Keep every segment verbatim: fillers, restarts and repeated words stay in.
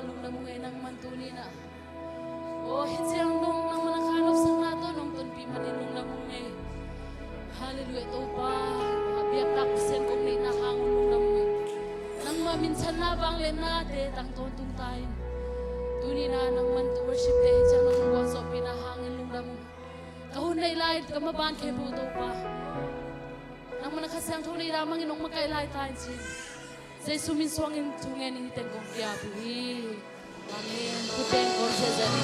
Lungdam ung ei, nangman tuni-in ah, aw, hih ciang dong nangman a kha nopsakna tawh nong tonpih manin lungdam ung ei. Halleluiah, Topa. A biaktak Pasian kong neihna hang un lungdam ung ei. Nangmah minthanna, vangliatnate tang tawntung ta in, tuni-in ah nangman tu worship te hih ciang nong gualzawhpihna hangin lungdam ung. Ka hun neih lai, ka maban khempeuh Topa, nangman a Kha Siangtho neihna mangin hong makaih lai ta in ci-in Jesu min suangin thungen in hih teng kong piak uh hi. Amen. Khut beng kong ziahziah ni.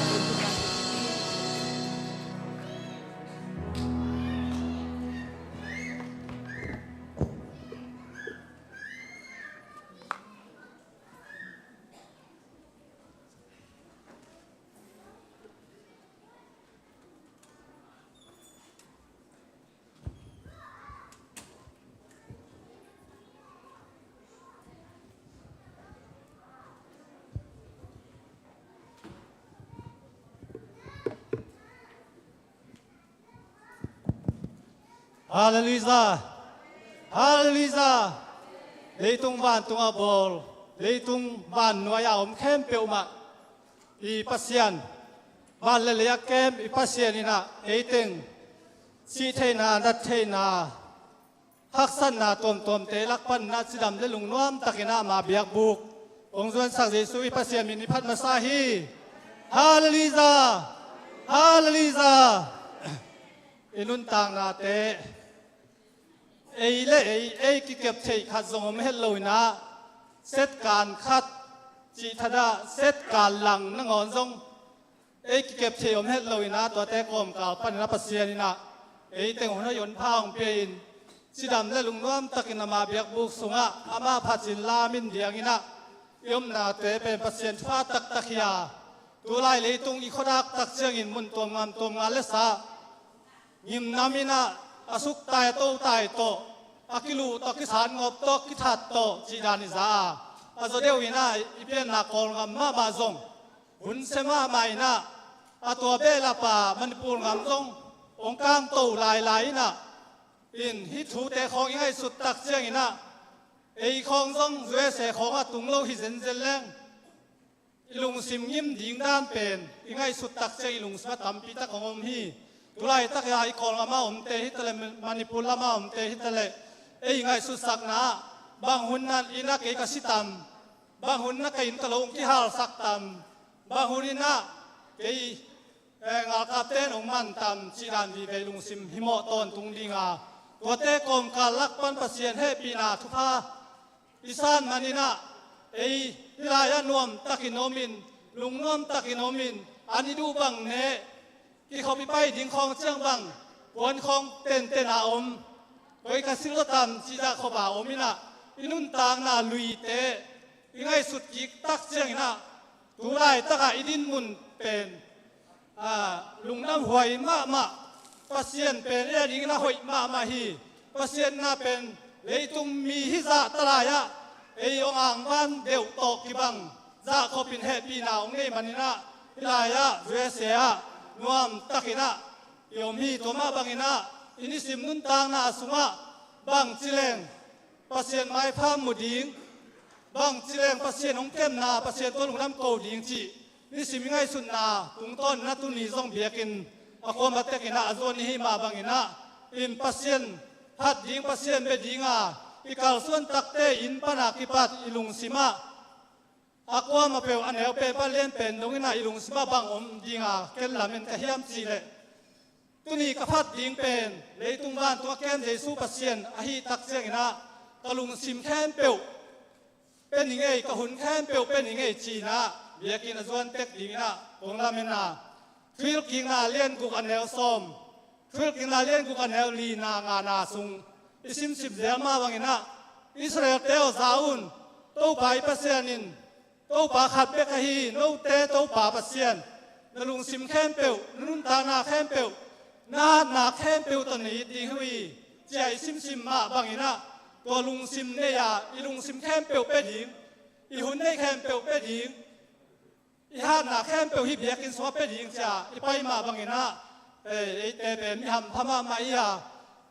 Halleluiah. Halleluiah. Leitung vantung a bawl, leitung vannuai a om khempeuh mah i Pasian, van le lei a kem i Pasian in ah ei teng sih theihna, nat theihna, haksatna tuamtuamte lak panin ah cidam le lungnuam takin ah ama biakbuk hong zuansak Jesu i Pasian min i phat masa hi. Halleluiah. Halleluiah. I nuntaknate, ei le ei, ei kikep theih khat zong om het lo in ah, setkan khat cih thadah setkan lang nangawn zong ei kikep theih om het lo in ah, tuate kawmkal panin ah Pasian in ah ei teng hun hoih honpha hong pia in, cidam le lungnuam takin ama biakbuk sungah ama phatin lamin diangin ah i omnate pen Pasian thupha taktak hi a, tulai leitung i khuadak tak ciangin mun tuamngam tuamnga le sa, ngimnam in ah a suktai a totai tawh, a kiluh tawh, a kisatngawp tawh, a kithat tawh cih dan i za a, a zaw deuh in ah i pianna Kawlgam mahmah zong hun sia mahmah in ah, a tua behlap a Manipur gam zong hong kangto lailai in ah, in hih thute khawng i ngaihsut tak ciangin ah, ei khawng zong U S A khawngah tung lo hi zenzen leng, i lungsim ngim ding dan pen i ngaihsut tak ciang i lungsim ah tampi tak hong om hi. Tulaitak a i Kawlgam a omte hi taleh, Manipur lam a omte hi taleh, ei ngaihsutsakna ah, bang hun in ah kei ka si tam, bang hun in ah ka inn ka lo hong kihalsak tam, bang hun in ah kei, eh, ngalkapte in hong man tam cih dan vive i lungsim himawh tawntung ding a, tuate kawmkal lak pan Pasian hehpihna thupha i san manin ah, ei hih lai-ah nuam takin om in, lungnuam takin om in, an i duh bang ne, kikhop i pai ding khawng ciang bang, puan khawng tenten a om, koi ka silh zaw tam cih dah khop a om in ah, i nuntakna luite i ngaihsut kik tak ciangin ah, tulaitak a i dinmun pen, a, lungdam huai mahmah. Pasian pen ei a dingin a hoih mahmah hi. Pasian in ah pen leitung mi hih zah ta lai-ah, ei hong angvan deuh tawh kibang zahkhop in hehpihna hong neih manin ah, hih lai-ah U S A ah nuam takin ah i om hi. Tua mah bangin ah i nisim nuntakna sungah bangci leng Pasian maipha mu ding, bangci leng Pasian hong kemna, Pasian tawh lungdam ko ding cih nisim i ngaihsutna tungtawn in ah tuni zong biakinn a kuama tek in ah a zuan i hih mah bangin ah, in Pasian phat ding, Pasian bia ding a i kalsuan takte inn pan a kipat i lungsim ah, a kuama peuh, a neu pen, a lian pen dong in ah i lungsim ah bang om ding a ken lamen ka hiam cih leh, tuni ka phat ding pen leitung vantung a kem Jesu Pasian ahih tak ciangin ah, ka lungsim khempeuh pia ning ei, ka hun khempeuh pia ning ei ci-in ah biakinn a zuan tek dingin ah kong lamen a, Thuhilhkikna lian guk a neu sawm, Thuhilhkikna lian guk a neu lina ngana sung i simsim zel mah bangin ah, Israel-te aw, za un, Topa i Pasian in Topa khat bek ahi, note Topa Pasian, na lungsim khempeuh, na nuntakna khempeuh, na hatna khempeuh tawh na it ding hi, ci-a i simsim mah bangin ah, tua lungsim nei-a i lungsim khempeuh pia ding, i hun neih khempeuh pia ding, i hatna khempeuh hih biakinn sungah pia ding ci-a i pai mah bangin ah, eh, eite pen mi hampha mahmah hi a,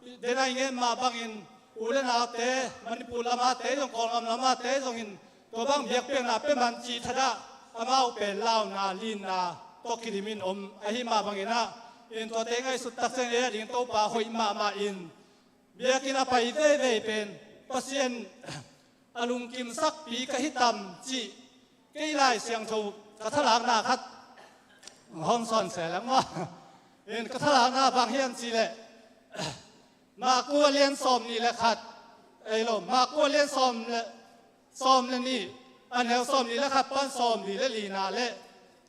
i den a i ngen mah bangin u le naute, Manipur lamate zong, Kawlgam lamate zongin tua bang biakpiakna pia man cih thadah amau pen launa, linna tawh kidimin om ahi mah bangin ah, in tuate ngaihsut tak ciang ei a ding Topa hoih mahmah in, biakinn a pai veivei pen Pasian a lungkimsakpi ka hi tam cih kei Lai Siangtho ka thalakna khat hong sawn se leng maw. In ka thalakna bang hiam cih leh, Marku a lian sawm nih le khat, ei lo, Marku a lian sawm le, sawm le nih, a neu sawm nih le khat pan sawm nih le lina le,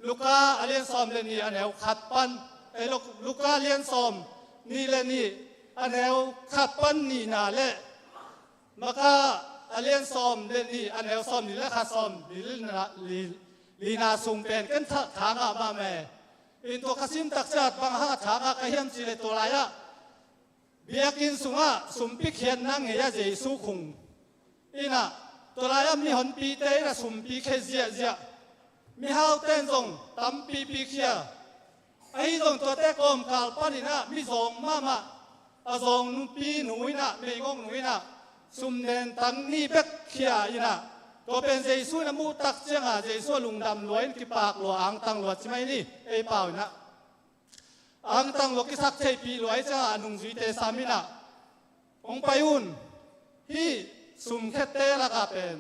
Luka a lian sawm le nih, a neu khat pan, ei lo, Luka a lian sawm nih le nih, a neu khat pan nihna le, Marka a lian sawm le nih, a neu sawm nih le khat, sawm nih le lina, li, lina sung pen ken tha, tha ngah mahmah e. In tua ka sim tak ciang bang hang a tha ngah ka hiam cih leh tua lai-ah biakinn sungah sumpi khiatna ngei-ah Jesu khung in ah, tua lai-ah mihonpite in ah sumpi khia ziahziah, mihaute in zong tampipi khia. Ahi zong tuate kawmkal panin ah mizawng mahmah a zawng nupi nu in ah, meigong nu in ah sum nentang nih bek khia in ah, tua pen Jesu in a muh tak ciangin Jesu a lungdam lua in kipak lua, angtang lua ci mai ni, ei pau in ah. Angtang lua, kisaktheihpih lua ahih ciangin a nungzuite sam in ah, hong pai un, hih sumkhiate lakah pen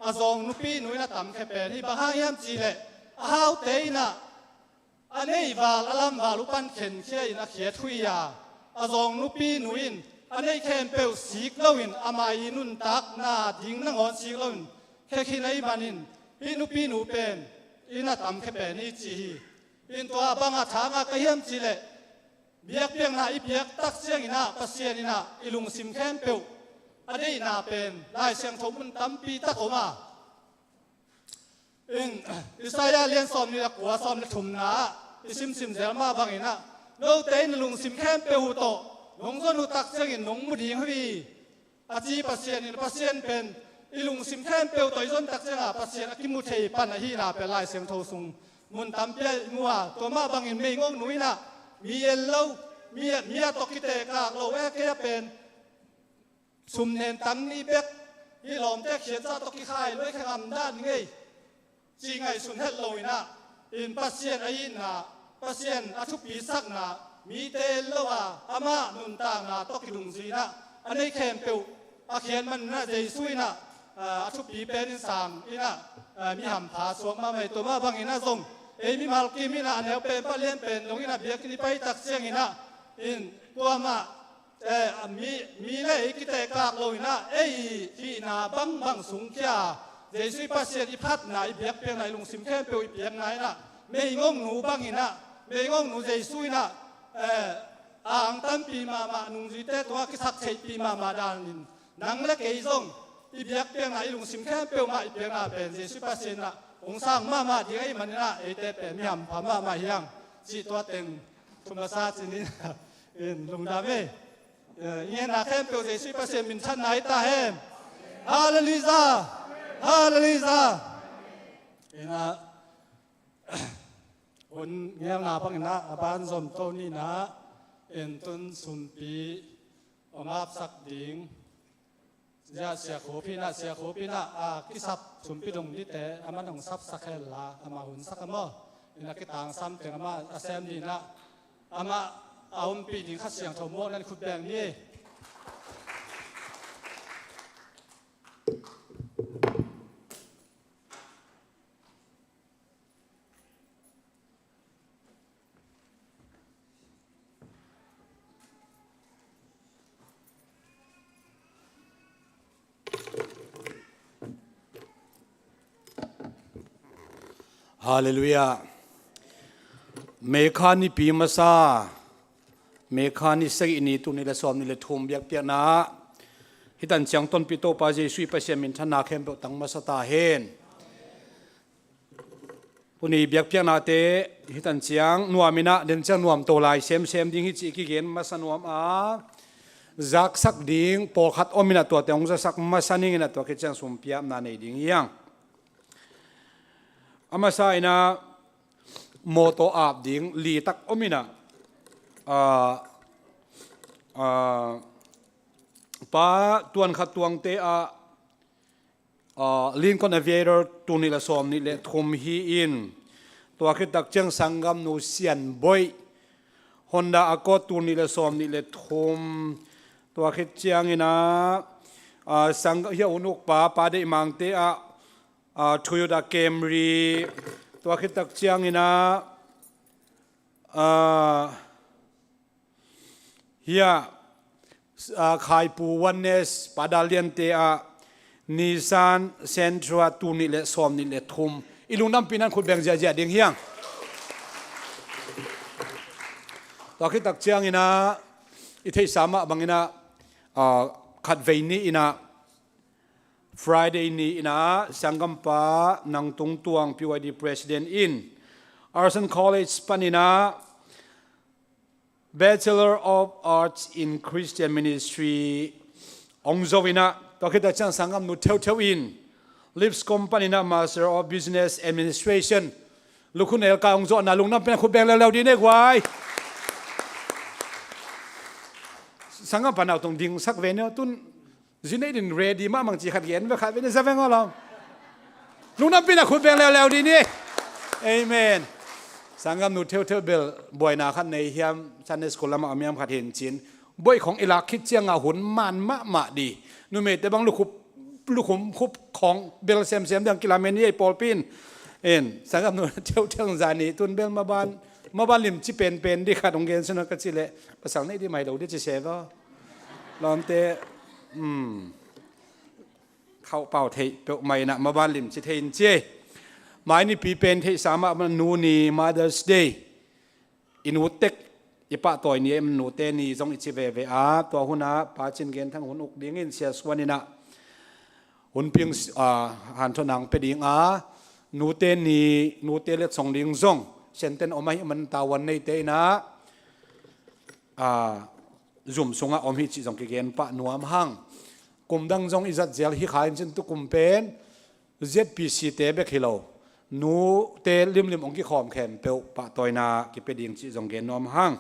a zawng nupi nu in a tamkhia pen hih bang hang hiam cih leh, a haute in ah a neih val, a lam val uh pan khenkhia in a khiat huih a, a zawng nupi nu in a neih khempeuh sik loin, ama ii nuntakna ding nangawn sik loin khia khin ahih manin, hih nupi nu pen in a tamkhia pen hi ci hi. In tua bang a tha ngah ka hiam cih leh, biakpiakna i piak tak ciangin ah Pasian in ah i lungsim khempeuh a deihna pen Lai Siangtho mun tampi tak om a. In Isaiah lian sawm nih le kua, sawm le thumna ah i simsim zel mah bangin ah, note in lungsim khempeuh uh tawh nong zon uh tak ciangin nong mu ding uh hi, a ci Pasian in. Pasian pen i lungsim khempeuh tawh i zon tak ciangin Pasian a kimu thei pan ahihna pen Lai Siangtho sung mun tampi ah i mu a, tua mah bangin meigong nu in ah mi en lo, mi, mi a tawh kitekak lo e, kei a pen sum nentang nih bek, hih lawmte khiatzah tawh kikhai lo, i khe ngam dan ngei ci ngaihsun het lo in ah, in Pasian a itna, Pasian a thupisakna mite en lo a, amah nuntakna tawh kidungzui in ah, a neih khempeuh a khiat man in ah, Jesu in ah, a thupi pen in sang in ah, mi hampha suak mahmah hi. Tua mah bangin ah zong ei mimal kim in ah a neu pen pan lian pen dong in ah biakinn i pai tak ciangin ah, in kuamah eh, mi, mi le ei kitekak lo in ah, ei hihna bangbang sungkhia, Jesu i Pasian i phatna, i biakpiakna, i lungsim khempeuh i piakna in ah, meigong nu bang in ah, meigong nu Jesu in ah, eh, a angtanpih mahmah, nungzuite tungah kisaktheihpih mahmah danin, nang le kei zong i biakpiakna, i lungsim khempeuh mah i piakna pen Jesu i Pasian in ah hong sang mahmah ding ahih manin ah, eite pen mi hampha mahmah hi hang cih tua teng thu masa ci-in, in lungdam e. Eh, i ngenna khempeuh Jesu i Pasian minthanna hi ta hen. Halleluijah. Halleluijah. In ah, hun ngelna bangin ah a ban zom to ni in ah, in tun sumpi om apsak ding zia Sia Khup in ah, Sia Khup in ah, a kisap sumpi dong dite amah in hong sapsak hen la, amah hun sak a maw. In ah kitangsam teng amah a sem ni in ah, amah a ompih ding Kha Siangtho mawhna in khut beng ni. Halleluijah. May kha nipi masa, May kha ni sagih ni, tul nih le sawm nih le thum biakpiakna ah, hih tan ciang tonpih Topa Jesu i Pasian minthanna khempeuh tang masa ta hen. Tuni biakpiaknate hih tan ciang nuam in ah, den ciang nuam to lai semsem ding hi cih kigen masa nuam a, zaksak ding pawlkhat om in ah, tuate hong zasak masa ning in ah, tua khit ciang sumpiapna nei ding hi hang. A masa in ah mawtaw ap ding li tak om in ah, ah, ah, Pa Tuan Khat Tuangte ah Lincoln Aviator tul nih le sawm nih le thum hi-in, tua khit tak ciang sanggamnu Sian Boih, Honda Accord tul nih le sawm nih le thum, tua khit ciangin ah, hiah hun ukpa Pa Deih Mangte ah, Toyota Camry, tua khit tak ciangin ah, hiah Khaipu Oneness Pa Dal Liante ah Nissan Sentra tul nih le sawm nih le thum. I lungdampihna in khut beng ziahziah ding hiang. Tua khit tak ciangin ah i theihsa mah bangin ah, khatvei ni-in ah, Friday ni-in ah sanggampa Nang Tung Tuang, P Y D President in Ryerson College panin ah Bachelor of Arts in Christian Ministry hong zo-in ah, tua khit tak ciang sanggamnu theutheu in Lipscomb panin ah Master of Business Administration, lukhu nelkai hong zo-in ah, lungdampihna in khut beng leuleu dih ni ei guai. Sanggampa nautong dingsak ve ni aw, tun zi nei din ready mahmah ci khat gen ve, khat ve ni za veng aw lam. Lungdampihna in khut beng leuleu dih ni. Amen. Sanggamnu theutheu bel buaina khat nei hiam, Sunday school lamah a miam khat hin cin. Boih khong i lak khit ciangah hun man mahmah dih. Numeite bang lukhup, lukhum khup khong bel semsem ding kilamen hi ei pawlpi in. En, sanggamnu theutheu zani tun bel maban, maban lim ci penpen dih khat hong gen sun aw ka cih leh, pasal nei dih mai lo dih ci se vaw. Lawmte, um, khauh pau theih peuhmah in ah maban lim ci thei in ci ei. Mai nipi pen theihsa mah bang nu ni, Mother's Day. I nu tek i pahtawi ni, i nute ni zong i ci veve a, tua hun ah Pa Cin Gen Thang hun uk dingin Sia Suan in ah hunping, ah, hanthawn hong pia ding a, nute ni, nute letsong ding zong Senten om ahih man tavuan neite in ah, ah, zum sungah om hi cih zong kigen pah nuam hang. Kum dang zong i zat zel hi kha in cin, tukum pen Z P C te bek hi lo, nute limlim hong kikhawm khempeuh pahtawina kipia ding cih zong gen nuam hang.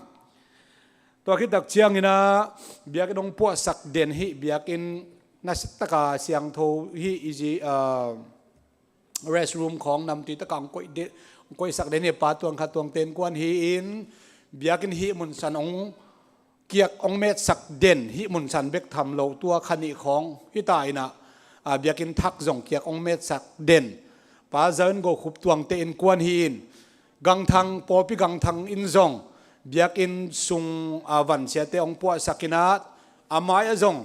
Tua khit tak ciangin ah biakinn hong puahsak den hi, biakinn nasiataka siangtho hi, i zi, ah, restroom khawng namtui taka hong koih de, hong koihsak den hi. Pa Tuang Kha Tuang te innkuan hi-in biakinn hih mun san hong kiak hong metsak den, hih mun san bek tham lo, tua kha nih khawng hi ta in ah, ah, biakinn thak zong kiak hong metsak den. Pa Zion Go Khup Tuang te innkuan hi-in gangthang, pawlpi gangthang in zong biakinn sung, ah, van siate hong puahsak in ah, a mai-ah zong,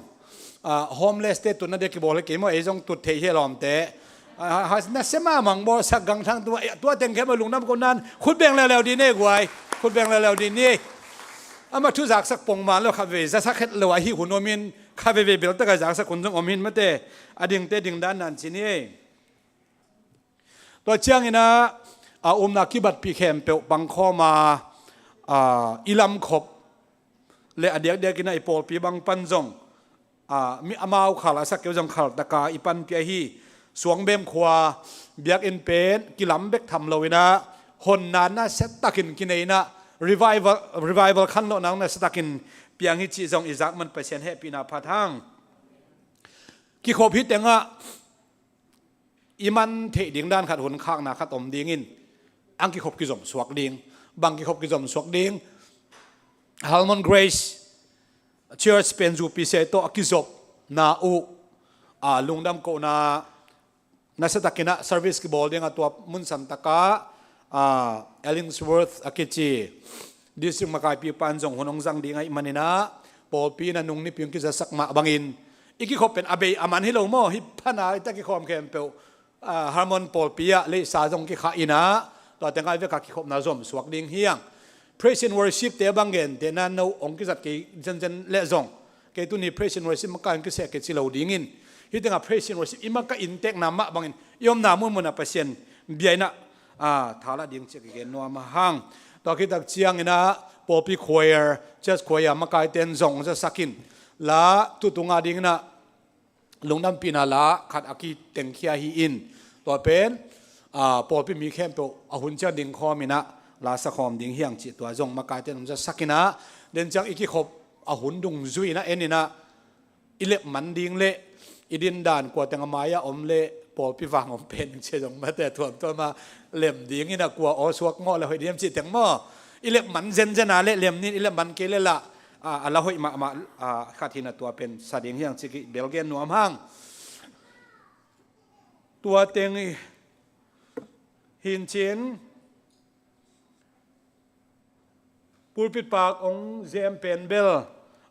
ah, homeless te tutna ding kibawl hi kei maw, ei zong tut theih hi lawmte. Ah, ha, nasia mahmah hong bawlsak gangthang tua, eh, tua teng khempeuh lungdam ko nan khut beng leuleu dih ni ei guai. Khut beng leuleu dih ni ei. Amah thu zaksak pongman lo, khatvei zaksak het lo a hih hun om in, khatvei vei beltak a zaksak hun zong om hi in mate. A dingte dingdan nan ci ni ei. Tua ciangin ah, a umna kibatpih khempeuh pangkhawm a, ah, i lamkhop le a diakdiakin ah i pawlpi bang pan zong, ah, mi amau khal a sak kei uh zong khaltaka i panpih ahi Suangbem khua biakinn pen kilam bek tham lo in ah, honna nasiatakin kinei in ah, revival, revival khanlawhna nasiatakin piang hi cih zong i zak man Pasian hehpihna phat hang. Kikhop hi tengah i man theih ding dan khat, hun khakna khat om dingin, ang kikhop kizom suak ding. Bang kikhop kizom suak ding? Harmon Grace Church pen zupi se tawh a kizopna uh, ah, lungdam kohna nasiatakin ah service kibawl ding a, tua mun santaka, ah, Ellingsworth a kici district makaipi pan zong hun hong zang ding ahih manin ah, pawlpi in ah nung nipi hong kizasak mah bangin, i kikhop pen a bei a man hi lo maw, hi phan a i ta kikhawm khempeuh, ah, Harmon pawlpi ah leisa zong kikhah in ah, tua tengah i vek a kikhopna zom suak ding hiang. Praise and worship te bang gente na no hong kizat kei zenzen leh zong, kei tuni praise and worship makai hong kiseh kei ci lo dingin, hi tengah praise and worship i makai inntekna mah bangin, i omna munmun ah Pasian bia in ah, ah, thala ding cih kigen nuam a hang. Tua khit tak ciangin ah pawlpi choir, church choir makaite in zong zasak in, la tutunga dingin ah lungdampihna la khat a kitengkhia hi-in, tua pen, ah, pawlpi mi khempeuh a hun ciang dingkhawm in ah la sakhawm ding hiang cih tua zong makaite in hong zasak in ah, den ciang i kikhop a hun dungzui in ah en in ah, i lepman ding le i dindan, kua teng a mai-ah om le pawlpi vang om pen cia zong mate tuamtuam a lem ding in a kua aw suak ngawh le hoih ding hiam cih teng maw? I lem man zenzen a le lem nin, i lem man kei le lah a la hoih mahmah khat hi in a tua pen sa ding hiang cih kibel gen nuam hang. Tua teng hi in cin pulpit pak ong zem pen bel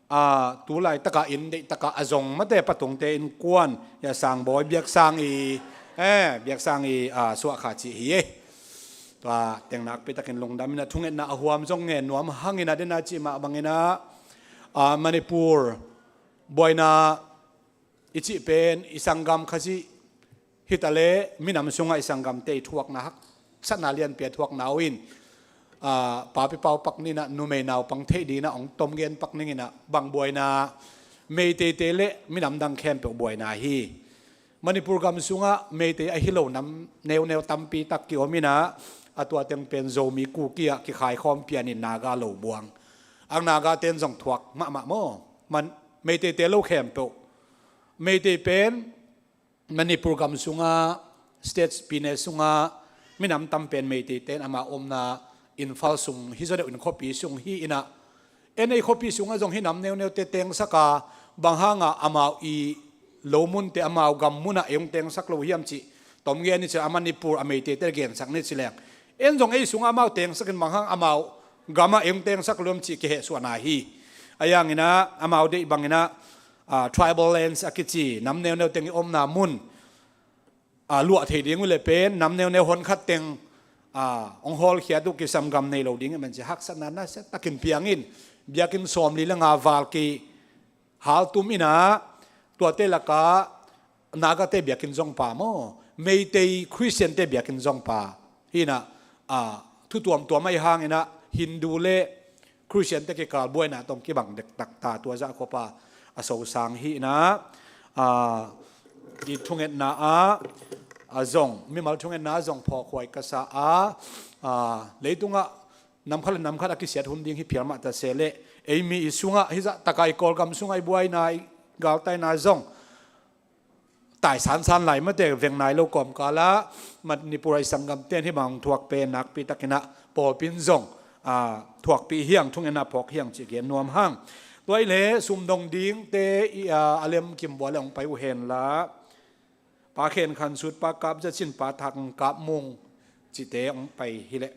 a tu laitak a inn deihtak a a zong mate patungte innkuan hi a, sangbawi biaksang i, eh, biaksang i a suah kha cih hi e. Tua teng nakpi takin lungdam in a thungetna a huam zong ngen nuam hang in a, den a cih mah bang in a, a, Manipur buaina i cih pen i sanggam Khazih hi ta le minam sungah i sanggamte i thuakna haksatna lianpi a thuakna uh in, a, papi pau pak nin a numei naupang theih ding in a ong tom gen pak ning in a, bang buaina, Meiteite le minam dang khempeuh buaina hi. Manipur gam sungah Meitei ahi lo nam neuneu tampi tak ki om in a, a tua teng pen Zomi Kuki ah kikhai khawm pian in Naga lo buang. Ang Naga ten zong thuak mahmah maw? Man, Meiteite lo khempeuh. Meitei pen Manipur gam sungah, states pine sungah minam tam pen Meitei ten ama omna Imphal sung hi zaw deuh in khuapi sung hi in a, en ei khuapi sungah zong hi nam neuneute tengsak a, bang hangah amau i lo munte amau gam munah ei ong tengsak lo hiam cih tom gen ni ci a, Manipur a Meiteite gensak ni ci leng, en zong ei sungah amau tengsak in bang hang amau gamah ei ong tengsak lo hiam cih kihehsuahna hi. A yang in a amau deih bang in a, a, tribal lands a kici nam neuneu teng i omna mun, a, luah thei ding uh le pen nam neuneu honkhat teng, a, ong hawlkhiat uh kisam gam nei lo ding i man ci haksatna nasia takin piang in, biakinn sawmli le nga val kihal tum in a, tuate lakah Nagate biakinn zong pa maw, Meitei Christiante biakinn zong pa hi in a, a, thu tuamtuam ahi hang in a Hindu le Christiante kikal buaina tawh kibang dektak ta, tua zah khop a a sosang hi in a, a, i thungetna ah, a, zong, mimal thungetna ah zong phawkhuai ka sa a, a, leitungah nam khat le nam khat a kisiat hun ding hi phial mah ta se leh, ei mi i sungah, hi zah tak a i Kawlgam sungah i buaina, i galtaina zong taisansan lai mate veng nai lo kawmkal ah Manipur a i sanggamte in hih bang thuak pen nakpi takin a pawlpi in zong, a, thuakpih hiang, thungetna phawk hiang cih gen nuam hang. Tua i le sumdong dingte i, a, a lem kimbua le ong pai uh hen la, Pa Khen Khan Sut, Pa Kap Za Cin, Pa Thak Kap Mung cihte ong pai hi leh.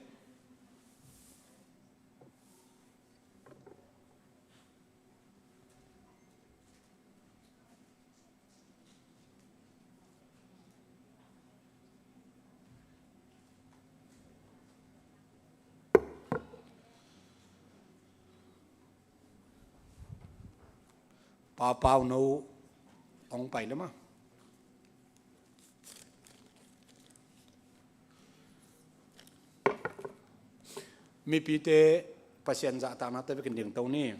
Pa Pau No ong pai le maw? Mipite Pasian zahtakna te vekin dingto ni.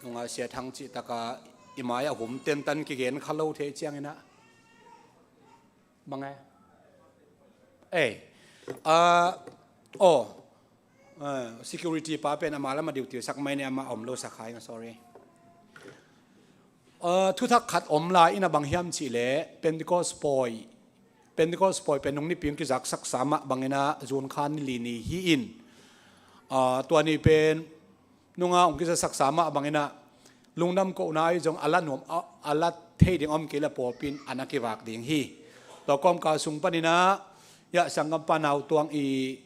Nunga Sia Thang cih taka i mai-ah hum tentan kigen kha lo thei ciangin ah. Bang e? Ei. Ah, oh. Ah, security pa pen ama lam a duty sak mai ni, ama om lo sa khai nga, sorry. Ah, thuthak khat om lai in a, bang hiam cih leh Pentecost pawi, Pentecost pawi pen nung nipi ong kizaksak sa mah bangin a, June kha ni li ni hi in, ah, tua ni pen nunga ong kizaksak sa mah bangin a, lungdam kohna i zong a la nuam, a, a la thei ding om kei leh pawlpi in a na kivak ding hi. Tua kawmkal sung panin a, ya, sanggampa Nau Tuang i,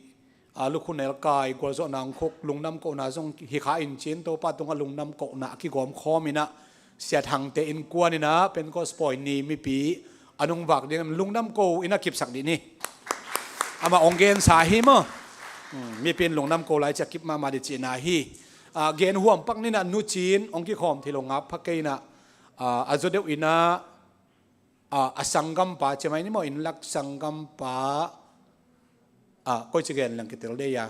a, lukhu nelkai gualzawhna ong khuk, lungdam kohna zong hi kha in cin, Topa tungah lungdam kohna a kigawm khawm in a, Sia Thangte innkuan in a, Pentecost pawi ni mipi a nung vak ding, lungdam ko in a kipsak dih ni. Amah ong gensa hi maw? Hmm, mipi in lungdam ko lai ciah kip mahmah dih cihna hi. A, gen huam pak ni in a, nu cin ong kikhawm thei lo ngap pha kei in a, a, a zaw deuh in a, a, a sanggampa, ci mai ni maw, inn lak sanggampa, a, koi ci gen leng kitel dei a.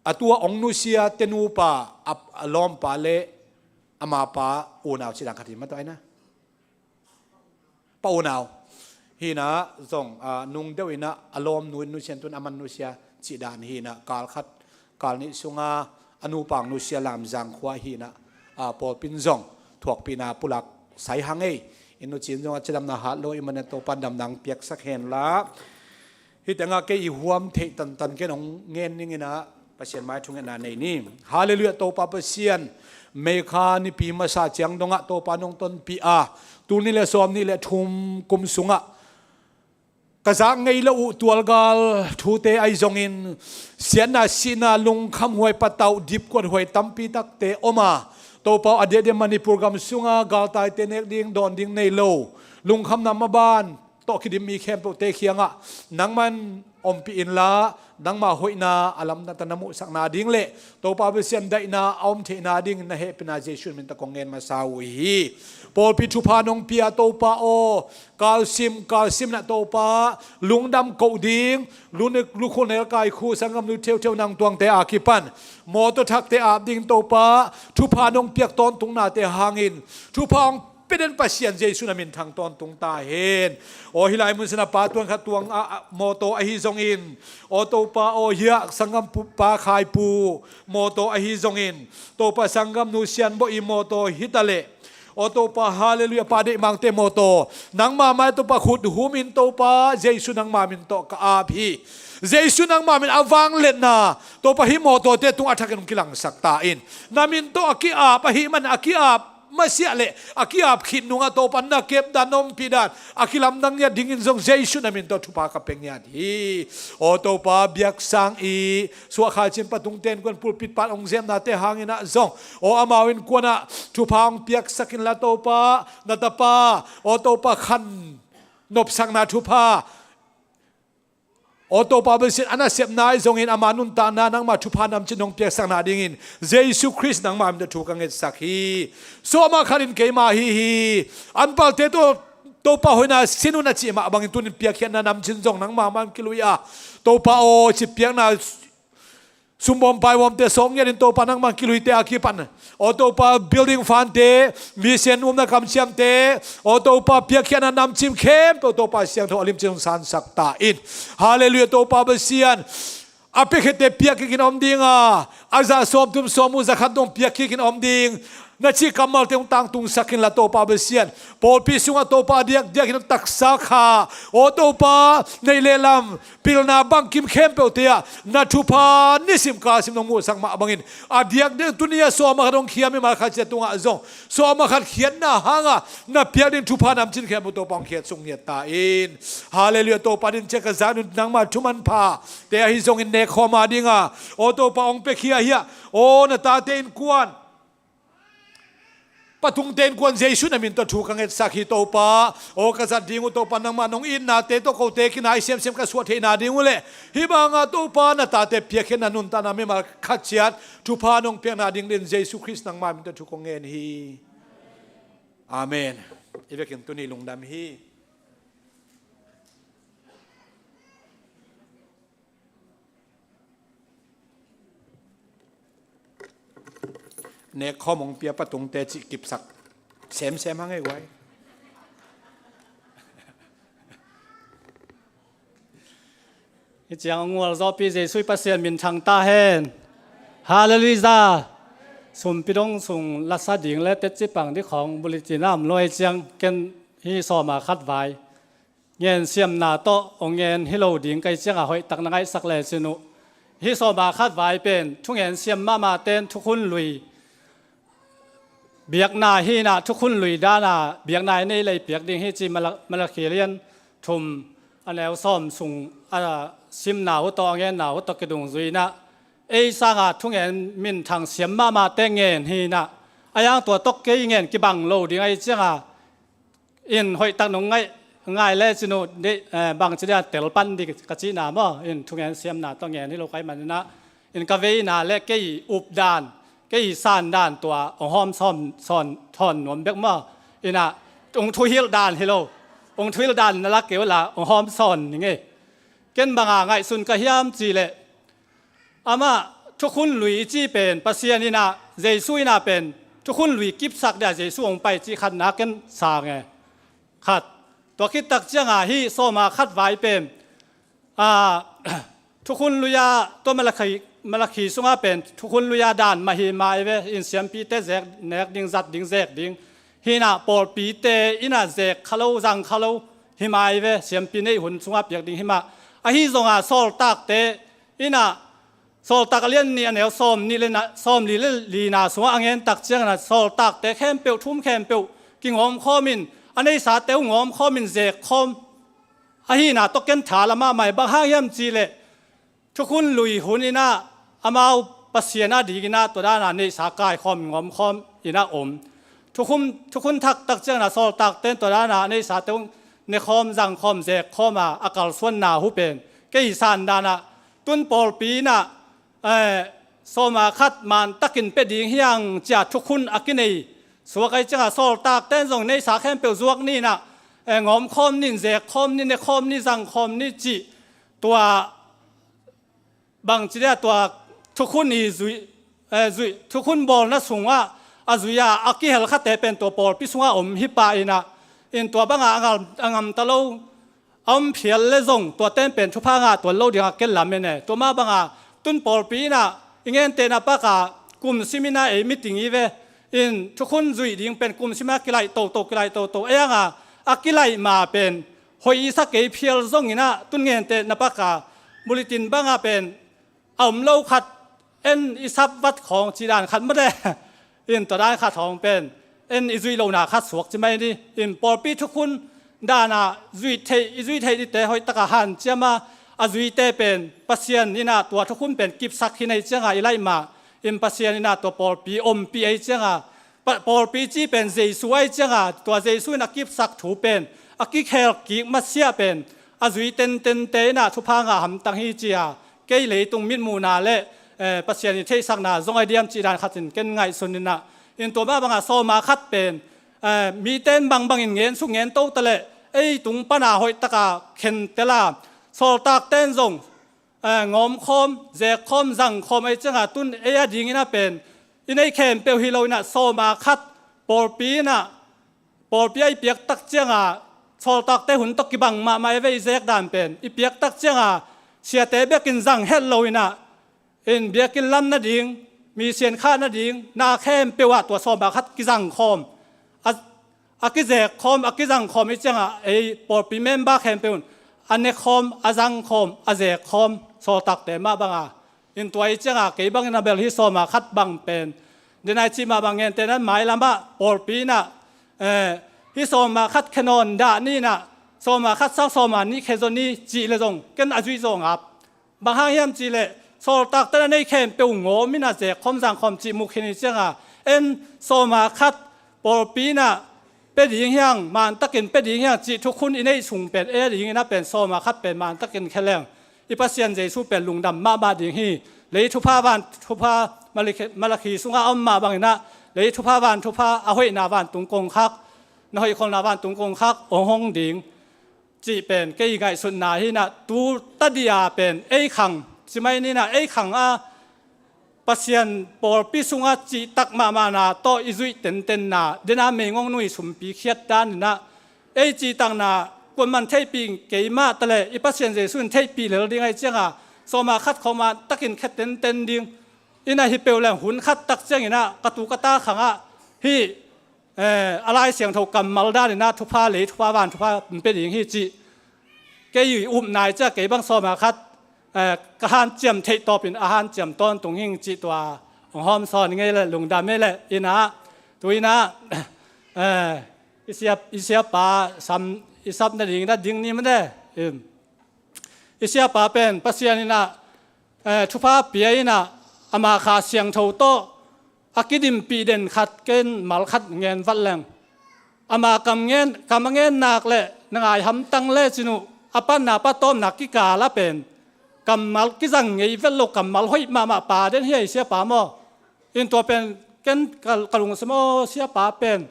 A tua ong nusia te nupa, a, a lawmpa le ama pa unau ci dan khat hi mah tua in a. Pa unau. Hi in a zong, a, nung deuh in a, a lawmnu in nusia, tun aman nusia ci dan hi in a, kal khat, kal nih sunga, a nupa ong nusia Lamzang khua hi in a, a pawlpi in zong thuakpihna pulak sai hang ei. I nucin zong a cidamna hat lo i manin Topa damna hong piaksak hen la. Hih tengah kei i huam theih tantan ken hong ngen ning in ah Pasian mai thungetna nei ni. Halleluiah, Topa Pasian, May kha nipi masa ciang dongah Topa nong tonpih a, tul nih le sawm nih le thum kum sungah ka zak ngei lo uh tualgal thute ahi zongin, siatna, sihna, lungkhamhuai, patauh, dipkuathuai tampi takte om a, Topa aw, a diakdiak Manipur gam sunga galtaite nek ding dawn ding nei lo, lungkhamna maban tawh kidim mi khempeuhte kiangah nangman ompih inla, nangma hoihna a lamdangta na muhsakna ding le Topa Pasian daihna a om theihna dingin na hehpihna Jesuh min tawh kong ngen masa uh hi. Pawlpi thupha nong pia Topa aw, kalsim kalsim na Topa, lungdam koh ding, lu- lukhul nelkai khu sanggamnu theutheu nang tuangte a kipan mawtaw thakte ap ding Topa, thupha nong piak tawntungna te hangin thupha hong pia den Pasian Jesuh na minthang tawntung ta hen. Aw, hih lai mun sangin a pa tuang khat tuang a, a, mawtaw ahi zongin, aw Topa aw, hiah sanggam pu, pa Khai Pu mawtaw ahi zongin, Topa sanggamnu Sian Bawh i mawtaw hi ta leh, aw Topa, halleluiah, pa Deih Mangte mawtaw, nangma mai Topa khut hum in Topa, Jesuh nangma min tawh ka ap hi. Jesuh nangma min a vangliatna Topa hih mawtawte tungah a thakin hong kilangsak ta in. Na min tawh a ki-ap ahih man a ki-ap masiah le a ki-ap khit nungah Topa na kep dan, na ompih dan a kilamdang ngiat dingin zong Jesuh na min tawh thupha ka pia ngiat hi. Aw Topa, biaksang i suahkhal cin patung tenkuan pulpit pan hong zemnate hangin ah zong, aw amau innkuan ah thupha hong piaksak inla Topa, na tapa, aw Topa, khan nopsakna thupha, aw Topa Pasian, a nasepna ahi zongin ama nuntakna nangma thupha namcin hong piaksakna dingin Jesuh Khrist nangma min tawh thu ka ngetsak hi. Sawm ah khat in keima ahi hi. An palte tawh Topa hoihna sin un a cih mah bangin tunin piakkhiatna namcin zong nangma mah in kilui a, Topa aw, ci piakna sumbawm paibawmte sawk ngiatin Topa nangma kiluite a kipan, aw Topa, building fund-te, mission umna kamciamte, aw Topa, piakkhiatna namcin khempeuh Topa siangtho a limcin hong sansak ta in. Halleluiah, Topa Pasian, a piakkhiatte piak kikin om ding a, a za sawmthum sawmguk za khat dong piak kikin om ding. Na cih kammalte hong tangtungsak inla Topa Pasian, pawlpi sungah Topa a diakdiak in taksa kha, aw Topa, neih le lam, pilna bangkim khempeuhte ah na thupha nisim kalsim nong muhsak mah bangin, a diakdiak tuni a sawm ah khat hong khiam mimal khat ciat tungah zong sawm ah khat khiatna hangah na piak ding thupha namcin khempeuh Topa hong khiat sung ngiat ta in. Halleluiah, Topa, din ciah ka zak nun nangma thu manphate ahi zongin nek khawm a dinga, aw Topa, hong piakhia hiah, aw na tate innkuan patung tenkuan Jesuh na min tawh thu ka ngetsak hi Topa. Aw ka zat ding uh Topa, nangma nong itnate tawh kote kinai semsem ka suah theihna ding uh le hih banga Topa na tate piakkhiatna nuntakna mimal khat ciat thupha nong piakna ding din Jesuh Khrist nangma min tawh thu kong ngen hi. Amen. I vekin tuni lungdam hi. Nek khawm hong pia patungte cih kipsak semsem hang ei guai. Hi ciang ngual zawpi Jesuh Pasian minthang ta hen. Halleluiah. Sumpi dong sung lasa ding le tetcipang ding khawng bulletin a om lo hi ciang ken hi sawma khat vai ngen siamna tawh hong ngen hi lo ding ka hih ciangah hoihtak na ngaihsak lecin uh. Hih sawma khat vai pen thungen siam mahmah ten thukhun lui biakna hi inah, thukhun lui dana biakna i nei lei piak ding hi ci Mala-, Malakhi lian thum a neu sawm sung a simna uh tawh a ngenna uh tawh kidungzui inah, ei sanga thungen minthang siam mahmah te ngen hi inah, a yang tua tawh kei ngen kibang lo ding a hih ciangah in hoihtak nong ngaih, ngai lecin uh, eh, bangci dia tel pan ding ka cihna maw, in thungen siamna tawh ngen hi lo ka hih maninah, in ka veina le kei updan, kei sandan tua hong hawm sawn, sawn thawn nuam bek maw, inah hong thuhilh dan hi lo, hong thuhilh dan na lak kei uh la hong hawm sawn ning ei. Ken banga ngaihsun ka hiam cihleh, amah thukhun lui i cih pen Pasian inah, Jesuh inah pen thukhun lui kipsak dia Jesuh hong pai cih khatna ken sang e. Khat. Tua khittak cianga hih sawma khat vai pen, a, thukhun lui-a tua Malakhi Malakhi sungah pen thukhun lui-a dan mah hi mai ve. In siampite zek nek ding, zat ding, zek ding hi inah, pawlpite inah zek kha lo, zang kha lo hi mai ve. Siampi neih hun sungah piak ding hi mah. Ahi zongah Sawltakte inah, Sawltak a lian nih, a neu sawm nih le na, sawm li le lina sungah a ngen tak ciangin ah, Sawltakte khempeuh, thu um khempeuh kingawmkhawm in, a neisate uh ngawmkhawm in, zek khawm ahi inah, tawh ken tha la mahmah hi. Bang hang hiam cih leh thukhun lui hun inah amau Pasian a ding inah tua dan a neisa kaikhawm, ngawmkhawm inah om. Thukhun, thukhun thak tak ciangin ah Sawltakte in tua dan a neisate uh nekhawm, zangkhawm, zekkhawm a, a kalsuanna uh pen kei san dan ah, tun pawlpi inah, eh, sawma khat man takin pia ding hi hang ci-a thukhun a kinei suak ahih ciangah, Sawltakte in zong neisa khempeuh zuak ni inah, eh, ngawmkhawm ni in, zekkhawm ni in, nekhawm ni in, zangkhawm ni in cih, tua bangci dia tua thukhun i zui, eh, zui, thukhun bawlna sungah a zui-a a kihel khate pen tua pawlpi sungah om hi pah inah, in tua bangah a ngam, a ngamta lo, a om phial le zong tuate in pen thupha ngah tuan lo dingah ken lamen e. Tua mah bangah tun pawlpi inah i ngentehna pakah kum sim inah ei meeting hi ve. In thukhun zuih ding pen kum sim inah kilaih toto, kilaih toto. Ei hangah a kilaih ma pen hoih i sa kei phial zong inah, tun ngentehna pakah bulletin bangah pen a om lo khat, en i sap vat khawng cih dan khat mate, in tua dan khat hong pen en i zuih lohna khat suak ci mai ni. In pawlpi thukhun dan a zuih theih, i zuih theih dingte hoih takah hanciam a, a zuite pen Pasian inah tua thukhun pen kipsak hi na hih ciangah i laih mah, in Pasian inah tua pawlpi ompih ahih ciangah, pa-, pawlpi cih pen Jesu ahih ciangah, tua Jesu in a kipsak thu pen a kikhel kik masiah pen a zui tentente inah thupha ngah hamtang hi ci-a, kei leitung mitmuhna le, eh, Pasian i theihsakna zong ahi diam cih dan khat in ken ngaihsun inah, in tua mah bangah sawma khat pen, eh, mite in bangbangin ngen suk ngen to ta leh, ei tung pana hoih taka khentel a, Sawltakte in zong, eh, ngawmkhawm, zekkhawm, zangkhawm ahih ciangah, tun ei a ding inah pen i neih khempeuh hi lo inah, sawma khat pawlpi inah, pawlpi ah i piak tak ciangah, Sawltakte hun tawh kibang mahmah e ve, i zek dan pen i piak tak ciangah siate bekin zang het lo inah, in biakinn lam nading, mi siankhah nading, na khempeuh ah tua sawma khat kizangkhawm, a, a kizekkhawm, a kizangkhawm ahih ciangah, ei pawlpi member khempeuh in a nekhawm, a zangkhawm, a zekkhawm, Sawltakte mah bangah. In tua ahih ciangah kei bangin a bel hih sawma khat bang pen, denai cih mah bang ngente nan mailamah pawlpi inah, eh, hih sawma khat khe nawn dah ni inah, sawma khat sang sawma nih khe zaw ni cih le zong ken a zuih zaw ngap. Bang hang hiam cih leh Sawltakte in a neih khempeuh ngawm inah, zekkhawm, zangkhawm cih mukhin ahih ciangah, en sawma khat pawlpi inah pia ding hi hang, man takin pia ding hi hang cih thukhun i neih sung pen ei a ding inah pen sawma khat pen man takin khe leng, i Pasian Jesu pen lungdam mahmah ding hi. Lei thupha van thupha, Malakhi, Malakhi sungah a om mah bang inah, lei thupha van thupha, a hoihna vantung kongkhak, na hoihkholhna vantung kongkhak hong hong ding cih pen kei ngaihsutna hi inah, tu tadia pen ei khang, ci mai ni inah, ei khang a Pasian pawlpi sungah cihtak mahmahna tawh i zuih tentenna, dena meingong nui sumpi khiat dan inah, ei cihtakna kuaman theihpih kei mah ta leh, i Pasian Jesu in theihpih lel ding ahih ciangah, sawma khat khawng man takin khe tenten ding inah, hi peuh leng hun khat tak ciang inah ka tu ka ta khangah hih, eh, a Lai Siangtho kammal dan inah thupha, lei thupha van thupha hong pia ding hi cih kei upna ahih ciangah, kei bang sawma khat, eh, ka hanciam theih tawpin a hanciam tawntung hing cih tua hong hawmsawn ngei leh, lungdam ngei leh inah, tu inah, eh, i siap, i siapa sam, i sap nading inah ding ni mate. Em. I siapa pen Pasian inah, eh, thupha pia inah, ama Kha Siangtho tawh a kidimpih den khat, ken mal khat ngen vat leng. Ama kam ngen, kam a ngen nak leh na ngai hamtang lecin uh, a panna patawpna kikal ah pen kammal kizang ngei vet lo, kammal hoih mahmah pa den hi a, i siapa maw. In tua pen ken ka, ka lungsim aw, siapa pen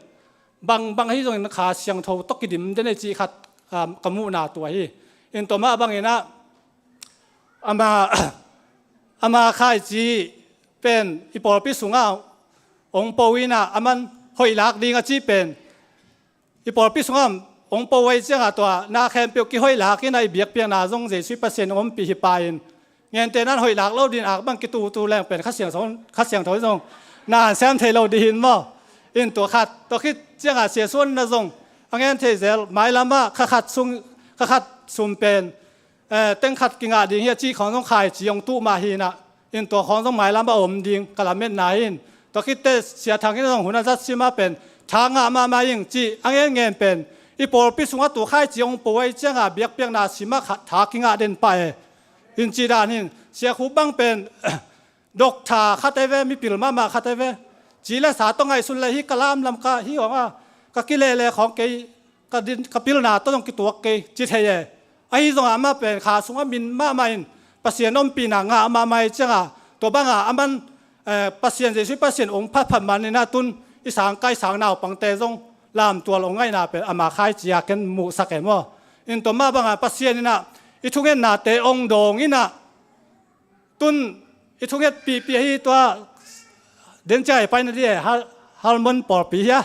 bangbang ahi zongin Kha Siangtho tawh kidim den ei cih khat, ah, ka muhna tua hi. In tua mah bang inah, ama, ama Khai Ci pen i pawlpi sungah hong po inah, aman hoih lak ding a cih pen i pawlpi sungah hong po ahih ciangah, tua na khempeuh kihoih lak inah, i biakpiakna zong Jesu i Pasian hong ompih hi pa in, Ngente nan hoih lak lo din ak bang kitutu leng pen Kha Siangtho, Kha Siangtho zong na hanciam thei lo dih hin maw. In tua khat, tua khit ciangah Sia Suan na zong a ngen thei zel, mailamah kha khat sung, kha khat sum pen, eh, teng khat kingah ding hi a cih khawng zong khaici hong tuh mah hinah. In tua khawng zong mailamah a om ding ka lametna hin. Tua khitte Sia Thang in zong hun a zat simah pen tha ngah mahmah ing cih a ngen ngen pen i pawlpi sungah tua khaici hong po ahi ciangah biakpiakna simah khat tha kingah den pah e. In cih dan hin Sia Khup bang pen dok tha khat ai ve, mipil mahmah khat ai ve. Ci le sa tawh ngaihsun le hi ka lamlam ka hi hong a ka kilele khawng kei ka din, ka pilna tawh zong kituak kei ci thei e. Ahi zongah amah pen kha sungah min mahmah in Pasian ompihna ngah mahmah ahi ciangah tua bangah aman, eh, Pasian, Jesuh Pasian ong phatphat man inah tun i sangkai sang naupangte zong lamtual ong ngaihna pen ama khaici a ken muhsak e maw. In tua mah bangah Pasian inah i thungennate ong dawng inah tun i thungetpihpih ahi tua den ciang i paina dih e, Hal-, Halmon pawlpi hi a.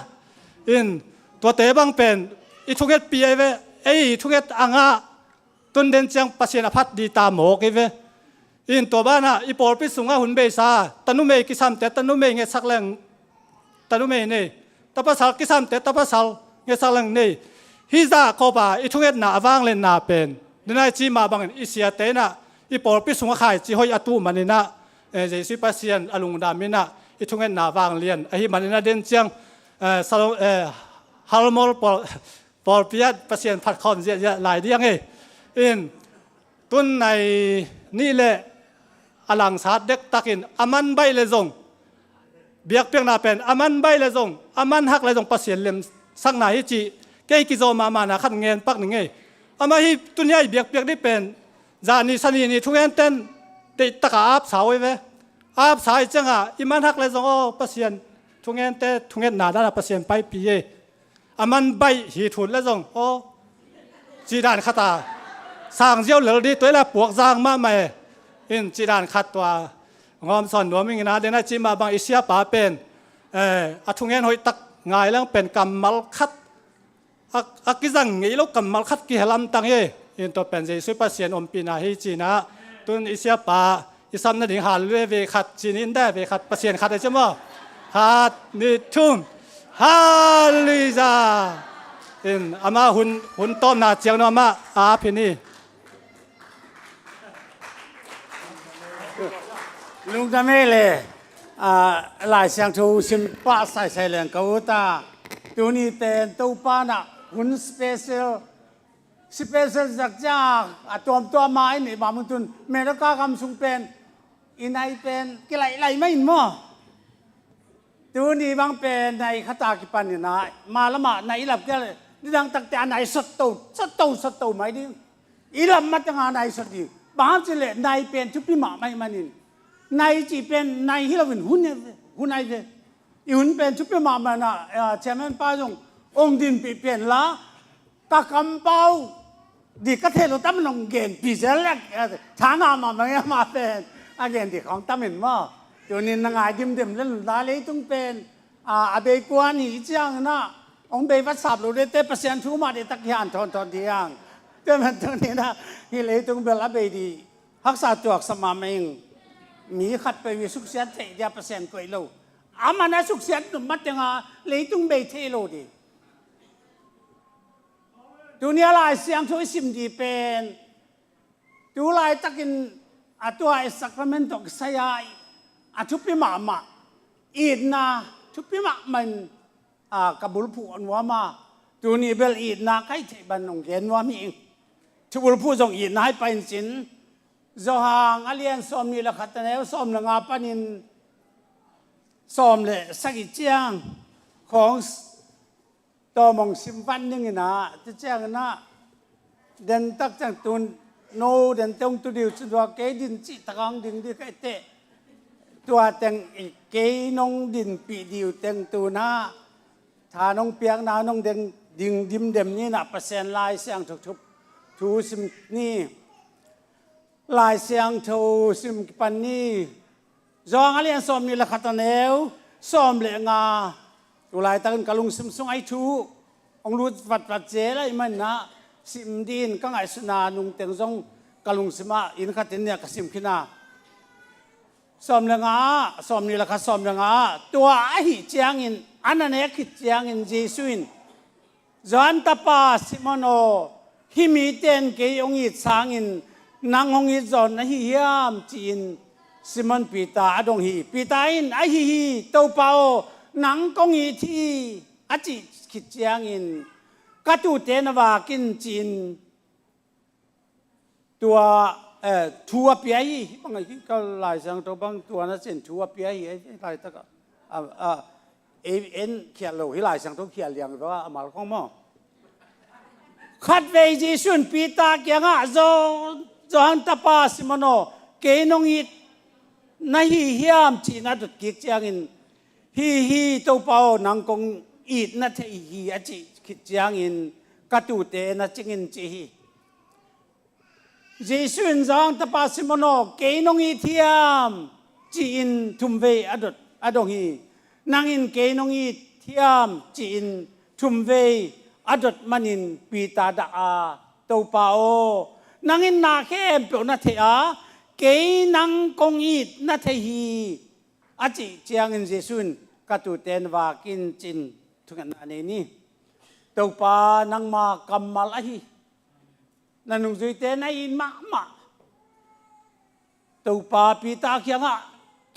In tuate bang pen i thungetpih ahi ve, ei i thunget a ngah tun den ciang Pasian a phat dih ta mawk hi ve. In tua banah i pawlpi sungah hun beisa tanumei kisamte tanumei ngetsak leng tanumei nei, tapasal kisamte tapasal ngetsak leng nei. Hih zah kawpa i thungetna a vangliatna pen denai cih mah bangin i siate inah i pawlpi sungah khaici hoih a tuh maninah, eh, Jesuh Pasian a lungdam inah i thungetna vanglian ahi maninah den ciang, eh, Salo-, eh, Halmol pawl, pawlpi ah Pasian phatkhawm ziahziah lai dih ang e. In tun nai nih le a langsat dektakin a man baih le zong biakpiakna pen a man baih le zong a man hak le zong Pasian lemsakna hi cih kei kizawh mahmahna khat ngen pak ning ei. Amah hi tun hi a i biakpiak dih pen zani sani ni thungenten deihtaka apsa uh hi ve. Apsa hi ciangah i man hak le zong aw Pasian thungente thungetna dana Pasian paipih ei. A man baih hi thut le zong aw cih dan khat a sang ziau lel dih tua i la puak zang mahmah e. In cih dan khat tua ngawm sawn nuam ing inah den a cih mah bang i siapa pen, eh, a thungen hoihtak ngai leng pen kammal khat a, a kizang ngei lo kammal khat kihelamtang hi. In tua pen Jesuh Pasian ompihna hi cinah tun i siapa i sam nading hallelujah ve khat cinin dah ve khat Pasian khat a ci maw. Khat nih thum. Hallelujah. In amah hun, hun tawpna ciang no amah a ap hi ni. Lungdam ei le, ah, Lai Siangtho sim pah saisai leng ka ut a. Tuni pen Topa na hun special, special zak ciang a tuamtuam a i neih bang tun America gam sung pen i nai pen kilaih laih mah in maw. Tuni bang pen nai khata kipan inah ma lamah nai i lap kei le nidang takte a nai sotto sotto sotto mai ding. I lam matanga nai sot ding. Bang hang cih leh nai pen thupi mahmah ih manin nai cih pen nai hi loin hun, hun ai ve. I hun pen thupi mahmah inah, eh, chairman pa zong ong dinpih pen la ka kampau di ka thei lo tam nong genpih zel lek, eh, thangah mahmah nge amah pen a gen di khawng tam in maw. Tunin na ngai dimdem le nunla leitung pen, ah, a bei kuan hi ciang inah ong bei vatsap lo dete Pasian thu mah deitak hi han thawn thawn diang. Tua man tuninah hih leitung bel a bei di haksa tuaksa mahmah ing. Mi khat peuh i suksiat theih dia Pasian koih lo. Aman a suksiat nop matanga leitung bei thei lo di. Tunia Lai Siangtho i sim di pen tu laitakin a tua i sacrament tawh kisai a, a thupi mahmah itna thupi mahmah in, a, ka bulphuh a nuam a. Tuni bel itna ka hih theih ban nong gen nuam hi. Thubulphuh zong itna hi pain cin Johan a lian sawm nih le khat a neu sawm le nga panin sawm le sagih ciang khawng tawm hong sim van ning inah, tua ciang inah dentak ciang tun no dente hong tu diu cin tua kei din cih taka hong ding dih ka i teh. Tua teng i kei nong dinpih diu teng tunah tha nong piakna nong ding, ding dimdem ninah Pasian Lai Siangtho thup thu sim ni. Lai Siangtho sim kipan ni. Johan a lian sawm nih le khat a neu sawm le nga. Tu laitakin ka lungsim sung ai thu hong lut vatvat zel ahih maninah sim din ka ngaihsutna nungteng zong ka lungsimah inn khatin nia ka sim khin a, sawm le nga ah, sawm nih le khat, sawm le nga ah, tua ahih ciangin, a na nek khit ciangin Jesu in, "Johan tapa Simon aw, hih mite in kei hong it sangin nang hong it zaw na hi hiam?" ci-in Simon Peter a dong hi. Peter in, "Ahi hi, Topa aw, nang kong it hi," a cih khit ciangin, "Ka tuute na vak in," ci-in tua, eh, thu a pia hi. Hih bang a hi ka Lai Siangtho bang tua na cin thu a pia hi, eh, laitak ah. A, a, ei en khial lo, hih Lai Siangtho khial liang hi va, a mal khong maw. Khatvei Jesu in Peter kiangah, "Zo, Johan tapa Simon aw, kei nong it na hi hiam?" ci-in a dot kik ciangin, "Hi hi, Topa aw, nang kong it na thei hi," a cih khit ciangin, "Ka tuute na cing in," ci hi. Jesu in, "Johan tapa Simon aw, kei nong it hiam?" ci-in thumvei a dot, a dong hi. "Nang in kei nong it hiam?" ci-in thumvei a dot manin Peter dah a, "Topa aw, nang in na khempeuh na thei a, kei nang kong it na thei hi," a cih ciangin Jesu in, "Ka tuute na vak in," ci-in thungetna nei ni. Topa, nangma kammal ahi, na nungzuite na it mahmah Topa, Peter kiangah,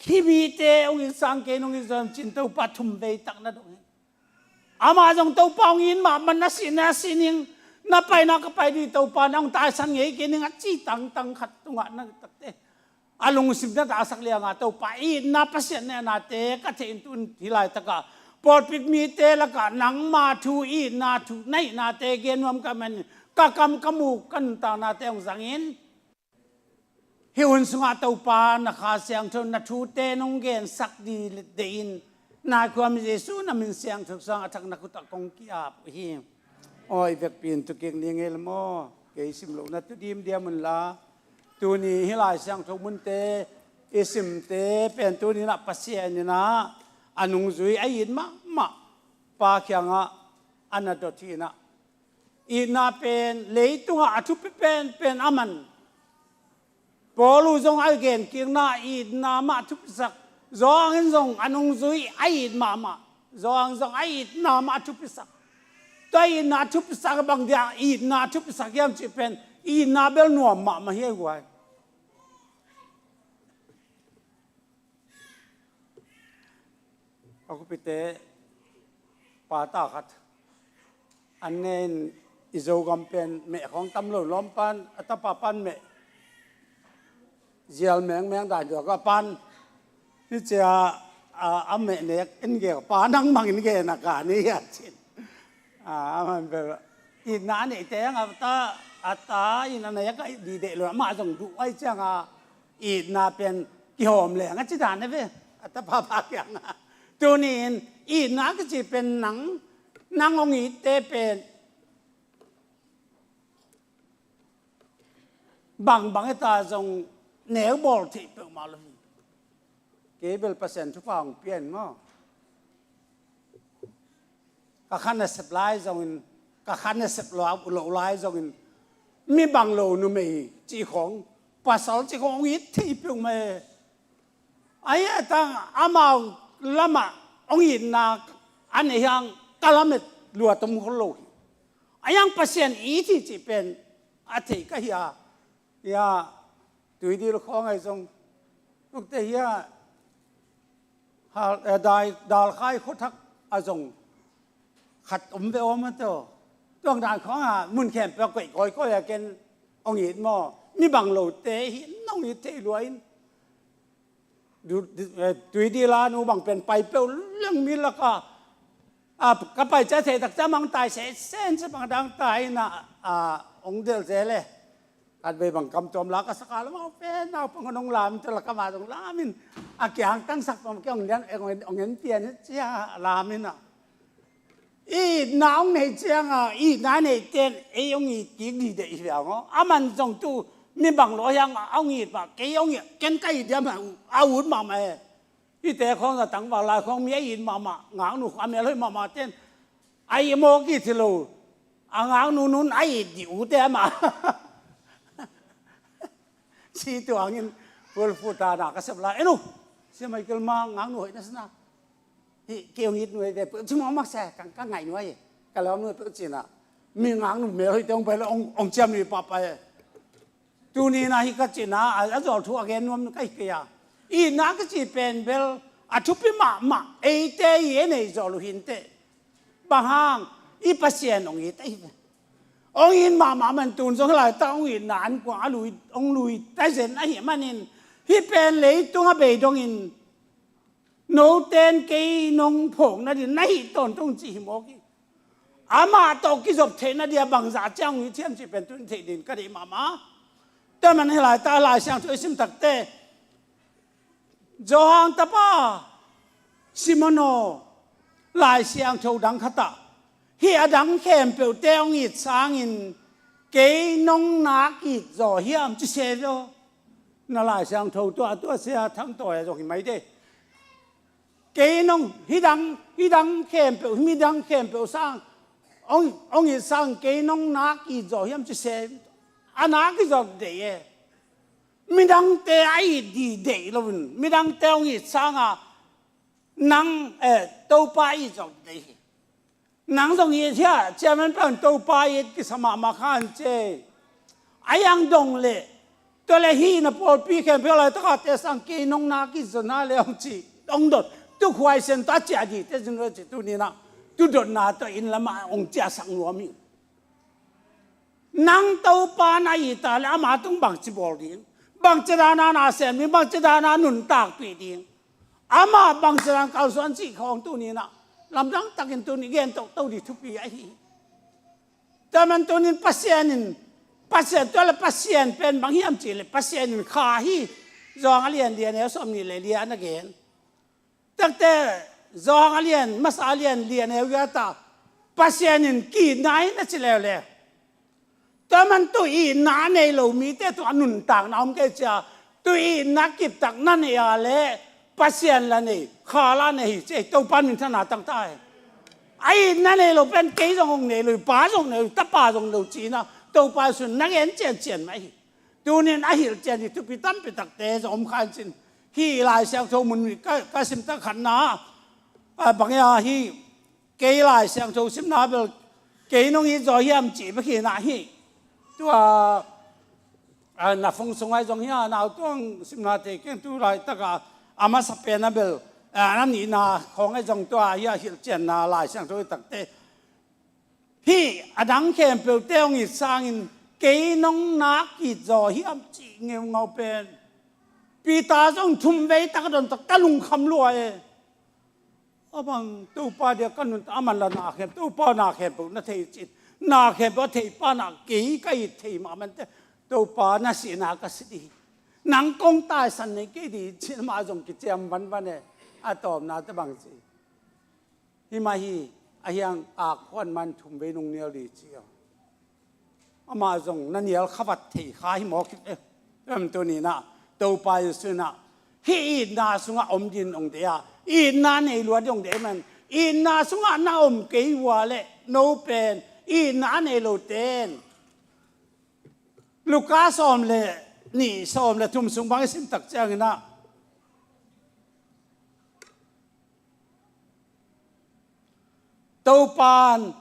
"Hih mite hong it sang kei nong it zaw hiam?" ci-in Topa thumvei tak na dong hi. Amah zong Topa hong it mahmah, "Na sih na sih ning, na pai na ka pai ding, Topa, nang hong taisan ngei kei ning," a ci tangtang khat tungah na takte, a lungsim na taksak lianga Topa itna, Pasian nehnate ka theih in, tun hih laitakah pawlpi mite lakah nangma thu, itna thu, na ihnate gen nuam ka hih manin ka kam, ka muk, ka nuntaknate hong zangin, hih hun sungah Topa na Kha Siangtho, na thute nong gensak ding deih in, na khuami Jesu na min siangtho sungah a thak na khutah kong ki-ap uh hi. Aw, i vekpi in tu kik ni ngei la maw. Kei sim lohna tu dimdiam unla, tuni hih Lai Siangtho munte i simte pen tuni nah Pasian in ah a nungzui a it mahmah pa kiangah a na dot hi nah. Itna pen leitungah a thupi penpen a man. Paul uh zong a gen kikna, itna mah thupisak. Johan in zong a nungzui a it mahmah. Johan zong a itna mah thupisak. Tua itna thupisak bang dia itna thupisak hiam cih pen, itna bel nuam mahmah hi ei guai. A khupite pa ta khat an ne in, i Zogam pen meh khawng tam lo, lawmpan a tapa pan meh zial mengmeng dan tua ka pan ni cia, a, a meh nek in ge pa nang mang in ge na ka ni a cin. A, a man bel itna a neite ang a ta, a ta in a nek a di deh lo, amah zong duh ai ciang a itna pen kihawm leng a ci dan a ve, a tapa pa kiang a. Tuni in itna kici pen nang, nang hong itte pen bangbang hi ta zong neu bawl theih peuhmah lo hi. Kei bel Pasian thupha hong pian maw. Ka kha nasep lai zongin, ka kha nasep lo, lo lai zongin, mi bang lo numei cih khawng, pasal cih khawng hong it thei peuhmah e. Ahi a tang amau lamah hong itna a nei hiang ka lamet lua tom khol lo hi. Ahi hang Pasian it hi cih pen a thei ka hi a. Hia, Tuidil khawng ahi zong, tukte hia, hal, eh, dai, Dalkhai khuathak a zong khat om ve om a tawh. Tuang dan khawng a mun khempeuh koih kawikawi a ken hong it maw. Mi bang lote hi nong it thei lua in. Du, du, eh, Tuidil a nu bang pen pai peuh leng mi laka, a, ka pai cia thei tak cia mang tai se sen se bang dang tai na, a, hong del se le. Khatvei bang kam tuam la ka sak a, lamau pen naupang hong lam te la, ka ma zong lam in a kiang tangsak pam kiang lian, hong en, hong en pian cia lam in a. Itna hong nei ciang a, itna neite in ei hong it kik dih deih hi viang aw. A man zong tu mi bang lo hiang a hong it mah, kei hong it, ken ka it diam a, a ut mahmah e. Hihte khawng a tangval lai khawng mi a it mahmah, ngaknu a mel hoih mahmah ten a it mawk it hi lo. A ngaknu nun a it dih ut e mah. Ci tuangin full full ta na ka sep lai. Enu, Sia Michael ma ngaknu hoih na sina. Hi, kei hong it nuai ve peuh ci mawk mawk se, ka, ka ngaih nuai. Ka lawm nuai peuh cina. Mi ngaknu mel hoih te hong pai la hong, hong ciam ni papa e. Tuni na hi ka cina, a, a zawl thu a gen nuam ka hi kei a. Itna ka ci pen bel, a thupi mahmah, eite i e nei zawl uh hinte. Bang hang, i Pasian hong it ahi ve. Hong it mahmah man tun zong hi lai ta, hong itna an kuang a lui, hong lui ta zen ahi manin, hih pen leitung a bei dongin, noten kei nong phawk nadin na hih tawntung ci hi mawk hi. Amah tawh kizop theih nadia bangzah ciang hong it thiam cih pen tun theih din ka deih mahmah. Tua man hi lai ta, Lai Siangtho i sim takte, Johan tapa Simon aw, Lai Siangtho dang khat ah, hih a dang khempeuhte hong it sangin kei nong nak it zaw hiam ci se zaw. Na Lai Siangtho tua, tua sia thangtawi a zong hi mai de. Kei nong, hih dang, hih dang khempeuh, hih mi dang khempeuh sang hong, hong it sang kei nong nak it zaw hiam ci se. A nak it zaw deih e. Midangte a it dih deih loin, midangte hong it sanga nang, eh, Topa it zong deih hi. Nang zong it hia, ciaman pan Topa it kisa mahmah khan ce. A yang dong le, tua le hih na pawlpi khempeuh laitaka te sang kei nong nak it zaw na le hong ci, hong dot. Tu khuaisen ta ciah dih te zin lo ci tu ni na, tu dotna tawh inn lamah hong ciahsak nuam hi. Nang Topa na it a le ama tung bangci bawl ding, bangci dana na sem ding, bangci dana nuntakpih ding, ama bangci dan kalsuan cih khawng tuni na lamdang takin tuni gen tokto dih thupi ahi hi. Tua man tunin Pasian in, Pasian tua le Pasian pen bang hiam cih le Pasian in kha hi. Zawng a lian lian e sawm nih le lian a gen. Takte zawng a lian, masa a lian lian e wiata Pasian in kiitna hi na ci leuleu. Tua man tu itna a nei lo mite tu a nuntakna om kei cia, tu itna kiptak na nei a le Pasian la nei, kha la nei hi ci, Topa min thana tangta hi. A itna nei lo pen kei zong hong nei lo, pa zong nei lo, tapa zong lo cina, Topa sun na gen ciancian mah hi. Tunin a hilh cian hi thupi tampi takte zong om khan cin. Hih Lai Siangtho mun ka, ka sim tak khatna, a, bang ia hi, kei Lai Siangtho simna bel, kei nong it zaw hiam ci bek hi na hi. Tua, a, na phone sung ai zong hia, nau tuang simna te keng tu laitaka, a masa pen a bel, a, na nihna khawng ai zong tua hia hilh cianna Lai Siangtho hi takte. Hih a dang khempeuhte hong it sangin kei nong nak it zaw hiam cih ngeungau pen. Peter zong thum vei tak a don tak ka lungkham lua e. A bang Topa dia ka nun a man la na khem, Topa na khempeuh na thei cin. Na khempeuh a thei pa na kei ka it thei mah man te. Topa na sihna ka si dih. Nang kong taisan nei kei dih cin mah zong kiciam vanvan e. A tawpna te bang ci. Hi mah hi, a hiang ak khuan man thum vei nung nial dih ci a. Amah zong na nial khavat thei kha hi mawk hi. Em tu ni na, Topa Jesu na, hih itna sungah om din ong dei a, itna nei lua ding ong dei man, itna sungah na om kei ua le, no pen, itna nei lo ten. Luka sawm le nih, sawm le thum sung bang i sim tak ciangin ah, Topan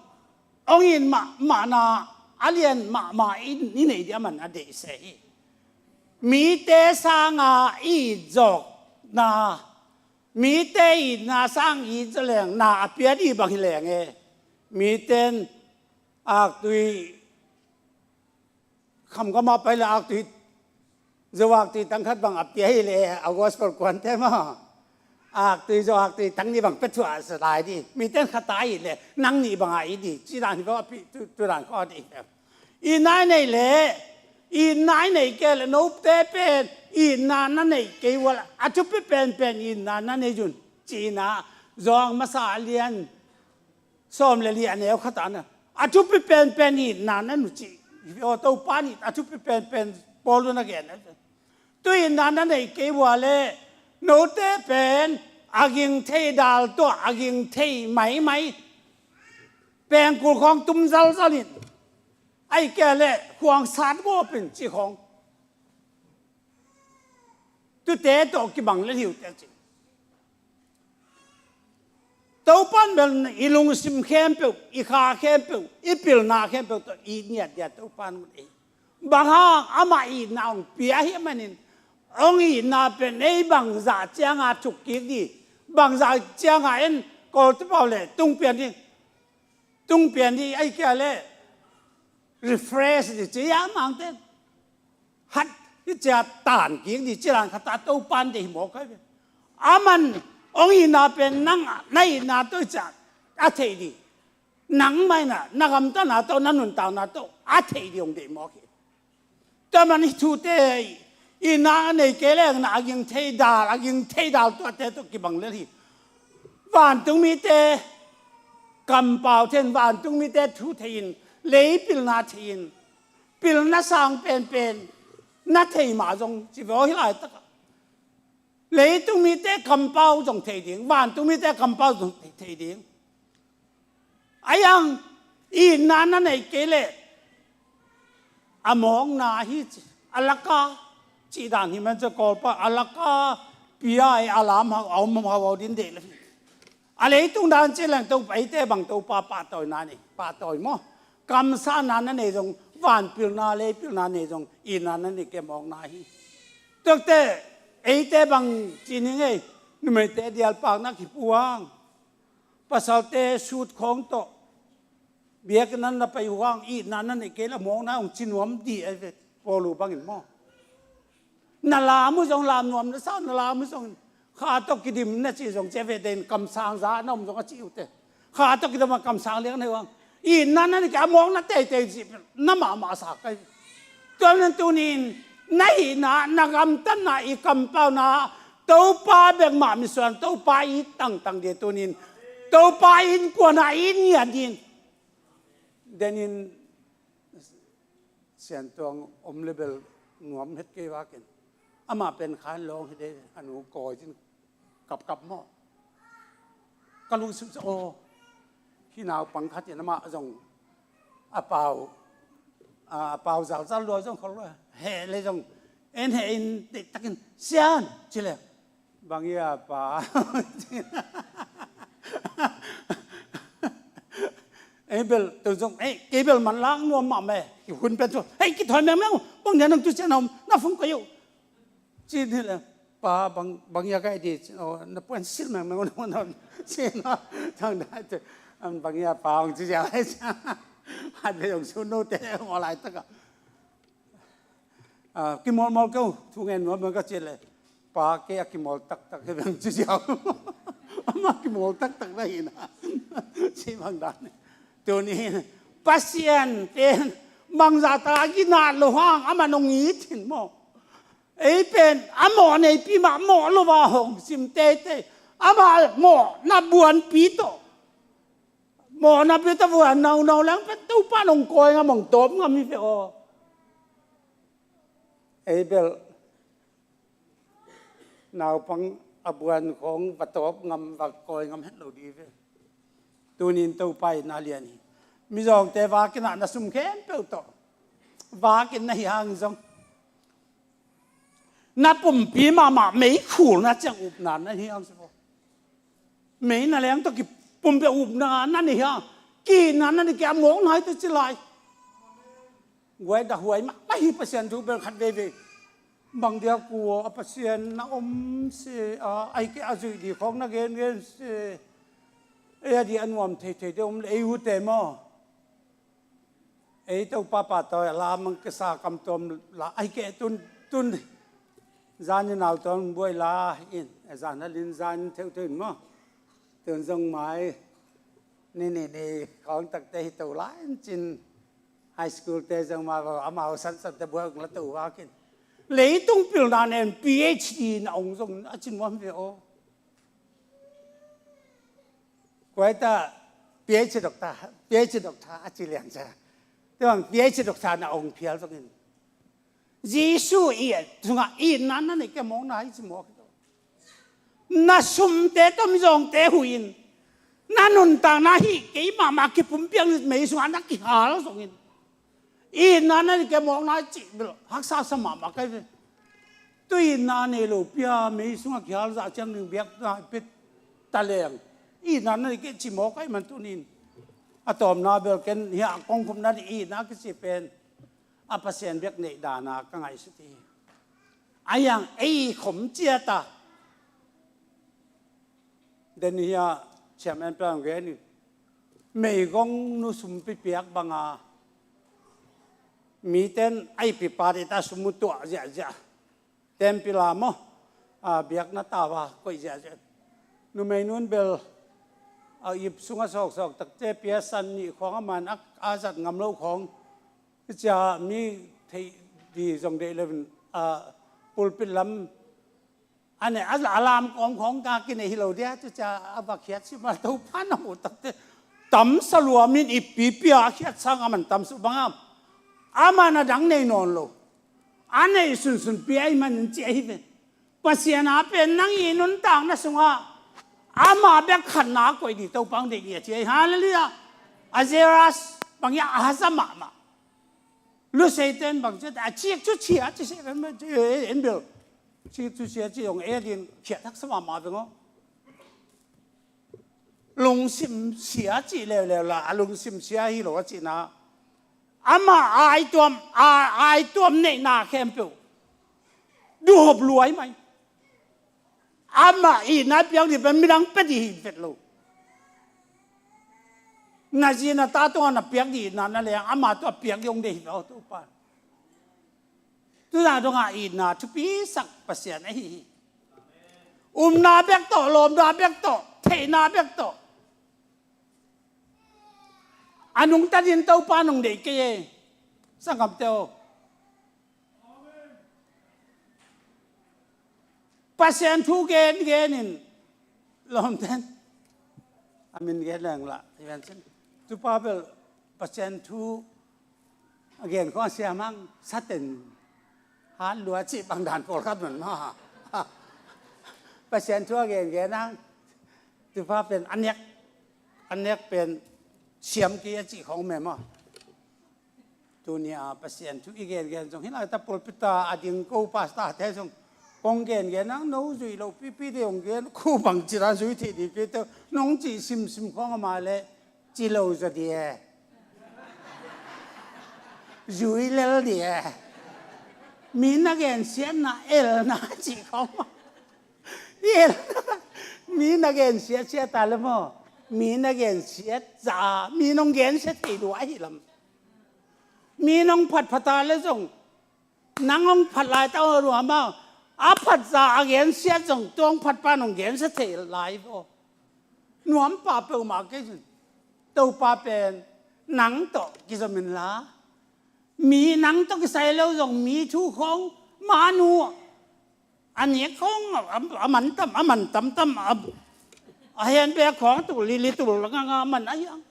ong in mahmahna a lian mahmah in i nei dia man a deih se hi. Mite sanga i zawkna, mite itna sang i zawleng na a pia dih bang hi leng e. Miten aktui khamkam ah pai le aktui, zo aktui tang khat bang a pia hi le, a gospel kuante maw? Aktui zo aktui tang nih bang pia thuah sa lai dih. Miten khat a hi le, nang nih bang a i dih. Ci dan hi bang a pi, tu, tu dan khaw a dih. I nai nei le, i nai nei ke le, note pen, i na na nei kei ua la, a thupi penpen i na na nei zun. Ci na, zawng masa a lian sawm le li a neu khat ah na, a thupi penpen itna na nu ci. Aw Topa nih a thupi penpen Paul na gen a. Tu itna na nei kei ua le, note pen a ging thei dal tua, a ging thei maimai. Pengkul khawng tum zalzal in, ai ke le khuang sat gawp in ci khawng. Tute tawh kibang le hiute ci. Topan bel i lungsim khempeuh, i kha khempeuh, i pilna khempeuh tawh i ngiat dia Topan ngut ei. Bang hang amah itna hong pia hi manin, hong itna pen ei bangzah cianga thuk kik di, bangzah cianga en Kawlte pau le tungpian di, tungpian di ai kia le refresh di ci a mangte. Hat hi cia tan kik di ci lan khata Topan deih mawk ai ve. Aman hong itna pen nang na itna tawh cia a theih di. Nangmah in na gamtatna tawh, na nuntakna tawh a theih di hong deih mawk hi. Tua man hi thute i na a nei kei leng na a ging thei dal, a ging thei dal tuate tawh kibang lel hi. Vantung mite kampau thei in, vantung mite thu thei in, lei pilna thei in, pilna sang penpen na thei mah zong ci ve aw hi laitakah. Leitung mite kampau zong thei ding, vantung mite kampau zong thei ding. A yang itna na neih kei leh a mawkna hi ci, a laka cih dan hi man ci Kawlpa a laka pia i a lam hau a om hau din deih lo hi. A leitung dan ci leng to eite bang Topa pahtawina nei, pahtawi maw? Kamsana na nei zong, vanpilna leipilna nei zong itna na neih kei a mawkna hi. Tuakte eite bang ci ni ngei, numeite dialpakna kipuang, pasalte sut khawng tawh biakna na pai huang, itna na neih kei la mawkna hong ci nuam di ai ve. Paulu bangin maw? Na lam uh zong lam nuam na sa, na lam uh zong kha tawh kidim na ci zong ci a ve, den kamsang za na om zong a ci uhte. Kha tawh kidim a kamsang liang na hi huang, itna na neih kei a mawkna teitei ci na mahmah sa kai. Tua nan tunin na hihna, na gamtatna, i kampauna Topa bek mah misuan, Topa i tangtang dia tunin Topa in kuana in ngiat din. Denin Siantuang om le bel nuam het kei vakin, amah pen khan lawng hi de, a nu kawi cin kapkap maw? Ka lungsim sa aw, hi naupang khat in amah zong a pau, a pau zalzal lua zong khol lua he le zong en he in deihtakin Sian ci le, bang ia pa? Ei bel tu zong ei kei bel man lang nuam mah me. Ki hun pen tu ei ki thoi meng meng bang nia nang tu cia na om na fung ko yo. Ci ni le pa bang bang ia kai di na puan sil meng meng na na ci na tang dai tu bang ia pa ong ci cia lai cia. Hat le ong su no te ong lai ta ka. Kimawlmawl keu thu ngen nuam ka ci le pa kei a kimawl taktak hi beng ci ziau. Ama kimawl taktak na hi na ci bang dan. Tuni Pasian pen bangzah ta a ginat lo hang ama nong it hin maw? Ei pen a mawh neipi mah mawh lo va hong sim teitei ama mawh na buanpi tawh mawhna pi ta vua naunau leng pen Topa nong kawi ngam hong tawp ngam hi ve aw. Ei bel naupang a buan khawng va tawp ngam va kawi ngam het lo di ve. Tunin Topa in a lian hi. Mizawngte vakin ah na sum khempeuh tawh vakin na hi hang zong na pumpi mahmah meikhulna ciang upna na hi hang si maw? Mei na leng tawh kipumpi upna na nei hang, kina na nei kei a mawkna hi tawh ci lai. Guai dah huai mahmah hi Pasian thu bel khat veivei. Bang dia kua a Pasian na om se a, ai kei a zuih di khawng na gengen se. Ei a di a nuam theithei de om le ei ute maw? Ei Topa pahtawi a la mang kisa kam tuam la ai kei tun tun. Zan in au tuam buai la in zan halin zan theuh theuh in maw? Tun zong mai ni ni ni khawng takte hi to la in cin. High school te zong ma va amau sansan te buai la to vakin leitung pilna nen PhD na ong zong a cin muam ve aw. Kuaita PhD doctor, PhD doctor a ci liang cia. Tuang PhD doctor na ong phial zongin Jesu i tungah itna na nei kei a mawkna hi ci mawk hi. Na sumte tawh mizawngte huhin na nuntakna hi kei mahmah kipumpiang mei sungah na kihal zongin itna na nei kei a mawkna hi ci bel haksa sa mahmah kai ve. Tu itna nei lo pia, mei sungah kihal zah ciang ding biakna i pia taleng, itna na nei kei cimawk ahih man tunin a tawpna bel ken hiah kong khupna ding itna kici pen a Pasian biak neih dana ka ngaihsut hi. A hiang ei khom ciat a den hiah ciam en plang gen in meigong nu sumpi piak banga miten a ipi pa dita sum mu tuah ziahziah. Tempila maw, a, biakna tau a koih ziahziah. Numei nun bel a ip sungah sawksawk takte pia san nih khawng a man a, a zat ngam lo khawng. Cia mi theih di zong deih lo in, a, pulpit lam a ne a, a lam kawm khawng ka kinei hi lo dia, tu cia a va khiat si ma to phan a mu takte. Tam saluam in ipi pia a khiat sang a man tam su bangam. A man a dang nei nawn lo. A neih sunsun pia i manin ci ahi ve. Pasian a pen nang i nuntakna sungah ama bek khatna a koih ding Topa hong deih ding a ci ahi. Halleluiah. A zealous bang ia a haza mahmah. Lusei ten bang ci a cik cu cia ci se kan ma ci en bil. Cik cu cia ci hong e din khiat haksa mahmah veng aw. Lungsim sia cih leuleu la, a lungsim sia hi lo a cihna. Ama aituam, a aituam neihna khempeuh duhop luai mai. Ama itna piak dih pen midang pia dih hi vet lo. Na zi na ta tungah na piak dih itna na leng ama tungah piak dih hong deih hi vet aw Topa. Tuna dongah itna thupisak Pasian ahi hi. Umna bek tawh, lawmna bek tawh, theihna bek tawh. A nungtanin Topa nong deih kei e. Sanggamte aw. Pasian thu gen genin lawmten a min gen leng lah. Tupa bel Pasian thu a gen khong a siam hang saten han lua cih bang dan pawlkhat man ma. Pasian thu a gen gen hang tupa pen a nek a nek pen siam kei a cih khong mem a. Tuni a Pasian thu i gen gen zong hi lai ta pulpit a ding ko pastor te zong kong gen gen hang no zui lo pipi de hong gen khu bang ci dan zui thei di pi te nong cih simsim khong a ma le ci lo zaw di e. Zui lel di e. Mi na gensiatna elna cih khong. I elna. Mi na gensiat siat ta le maw. Mi na gensiat za. Mi nong gensiat thei lua ahi lam. Mi nong phatphat ta le zong. Nang hong phat lai ta aw ruam aw. A phat za a gensiat zong tuang phat pa nong gensiat thei lai aw. Nuam pa peuhmah kei cin. Topa pen nang tawh kizom inla. Mi nang tawh kisai lo zong mi thu khong manu a nek khong a, a, a man tam, a man tamtam a, a hen bek khong tul lili tul nganga a man a hiang.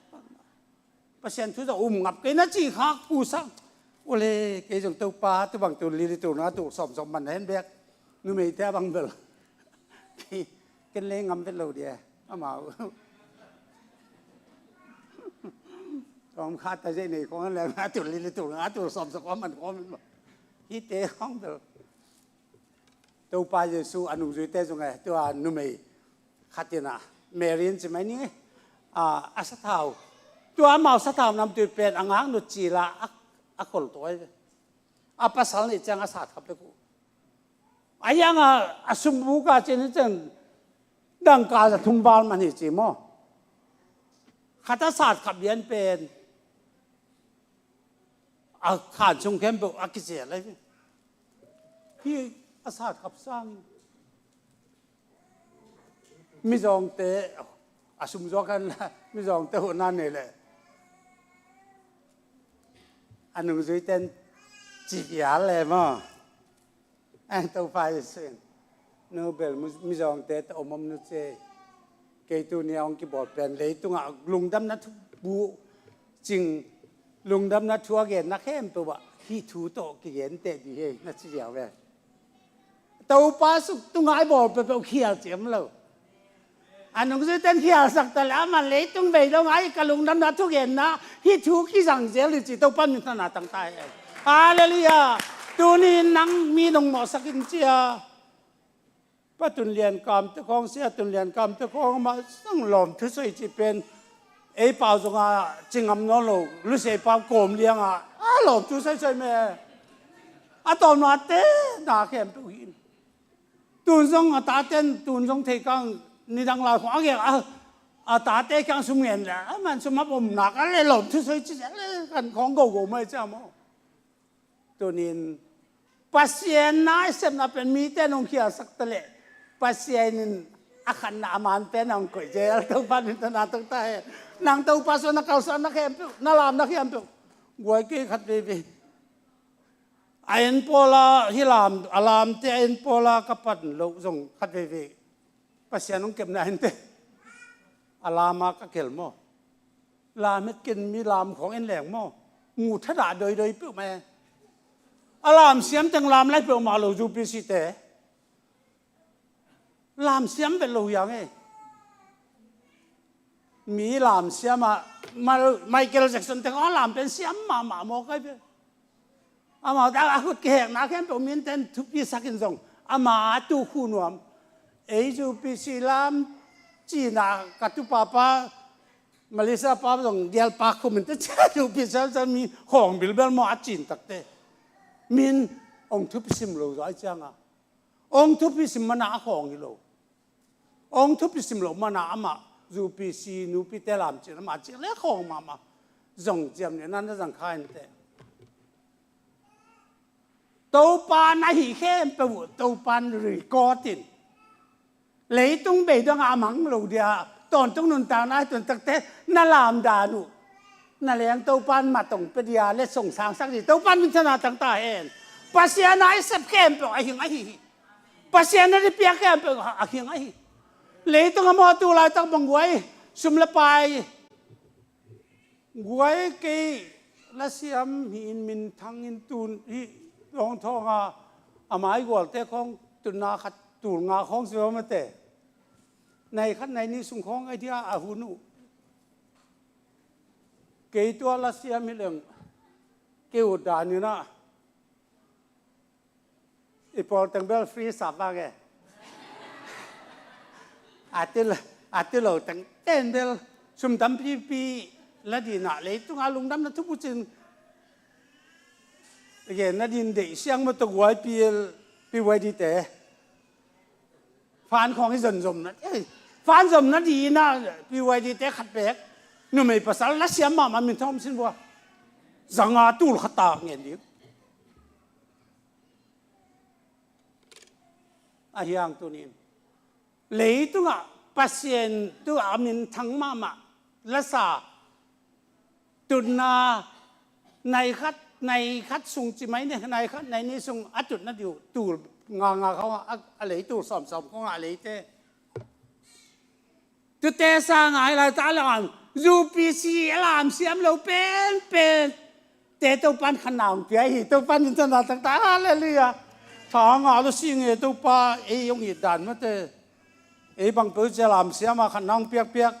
Pasian thu zong um ngap kei na ci kha kusang. Ule kei zong Topa tu bang tul lili tul nganga tul sawmsawm man a hen bek. Numeite a bang bel. Ken le ngam vet lo dia amau. Tawm kha ta zei nei khong le nga tul lili tul nga tul sawm sa khong man khong min ma. Hite khong bel. Topa Jesu a nungzuite zong e tua numei khatina Mary in ci mai ning e. A, a sathau. Tua amau sathau namtui pen a ngak nut cila a, a khol tuai ve. A pasal nih ciang a sat khap le ku. A hiang a, a sumbu ka cin hi cin dangka za thum val man hi ci maw. Khat a sat khap lian pen a khan sung khempeuh a kizel lai. Hi a sat khap sang. Mizawngte a sumzuak kan la mizawngte huhna nei leh a nungzuiten ci vial le maw. Ang Topa Jesu in nu bel mizawngte ta om om nu ce. Kei tuni a hong kibawl pen leitungah lungdamna thu buh cing lungdamna thu a genna khempeuh ah hih thu tawh kigenteh dih hi na ci ziau ve. Topa suk tungah i bawl peuhpeuh khial ciam lo. A nungzuiten khialsak ta le a man leitung vei lo ngai ka lungdamna thugenna hih thu kizang zel hi ci Topa min thana tangta hi. Halleluiah. Tuni-in nang mi nong mawhsak in cia. Pa Tun Lian Kam te khawng, Sia Tun Lian Kam te khawng, amah sang lawm thusoi cih pen ei pau zong a ci ngam nawn lo, Lusei pau kawm liang a, a lawm thu soisoi me. A tawmna te na khempeuh hi in. Tun zong a taten tun zong thei kang, nidang lai khawng a gek a, a tate kiang sum ngen le, a man sum a pom nak a le lawm thusoi ci le kan khawng gogo mai cia maw. Tunin Pasian na i sepna pen mite nong khialsak ta leh, Pasian in a khatna a man pen nong koih zel. Topa min thang tangta hen. Nang Topa suan na kalsuan na khempeuh, na lam na khempeuh guai kei khat veivei. A en pawla hi lam, a lamte a en pawla ka pan loh zong khat veivei. Pasian hong kepna hinte. A lama ka kel maw? Lam het ken mi lam khawng en leng maw? Mu thadah doidoi peuh mah e. A lam siam teng lam lai peuhmah lo, U P C te. Lam siam vet lo hiang e. Mi lam siam ah, Mal-, Michael Jackson teng a lam pen siam mahmah maw kai pen. Amau a khut kihekna khempeuh minten thupi sakin zong ama a tu khu nuam. Ei U P C lam cina ka tu papa Malaysia pa zong dial pa khu min te cia U P C lam mi khawng bilbel maw a cin takte. Min ong thupi sim lo zai cianga. Ong thupi sim mana a khawng hi lo. Ong thupi sim lo mana amah U P C nupite lam cin amah cin le khawng mahmah. Zong ciam ni nan na zang kha inte. Topa na hi khempeuh uh Topan record in. Leitung bei dongah a mang lo dia, tawntung nuntakna hi tun takte na lamdan uh. Na leng Topan matong pe dia, le song sangsak di Topan min thana tangta hen. Pasian a i sep khempeuh a hing ahi hi. Pasian a i piak khempeuh a hing ahi. Leitung a mawtu laitak bang guai, sum le pai. Guai kei lasiam hi in minthang in tun hi lawngthawnga a maigualte khawng tunna khat tul nga khawng si mate. Nai khat nai ni sung khawng ai dia a hun uh. Kei tua lasiam hi leng kei ut daninah i pawl teng bel free sap vang e. A ti lo, a ti lo teng ten bel sum tampipi la dinah leitunga lungdamna thupucin gen na din deih siang maw tawh guai P L P Y D te. Fan khawng i zonzomna, fan zomna dinah P Y D te khat pek numei pasal lasiam mahmah min thawm sin vua. Zanga tul khat ta ngen ding. A hiang tunin leitungah Pasian tu a minthang mahmah lasa tutna nai khat, nai khat sung ci mai ne, nai khat nai ni sung a tutna diu tul nga nga khawng a, a lei tul sawm sawm khawng a leite. Tute sa ngai lai ta lam U P C a lam siam lo pen pen te Topan khanna hong pia hi. Topan min thana tangta, halleluiah. Tha nga lo si nge Topa ei hong it dan mate. Ei bang peuh cia lam siama khanna hong piakpiak.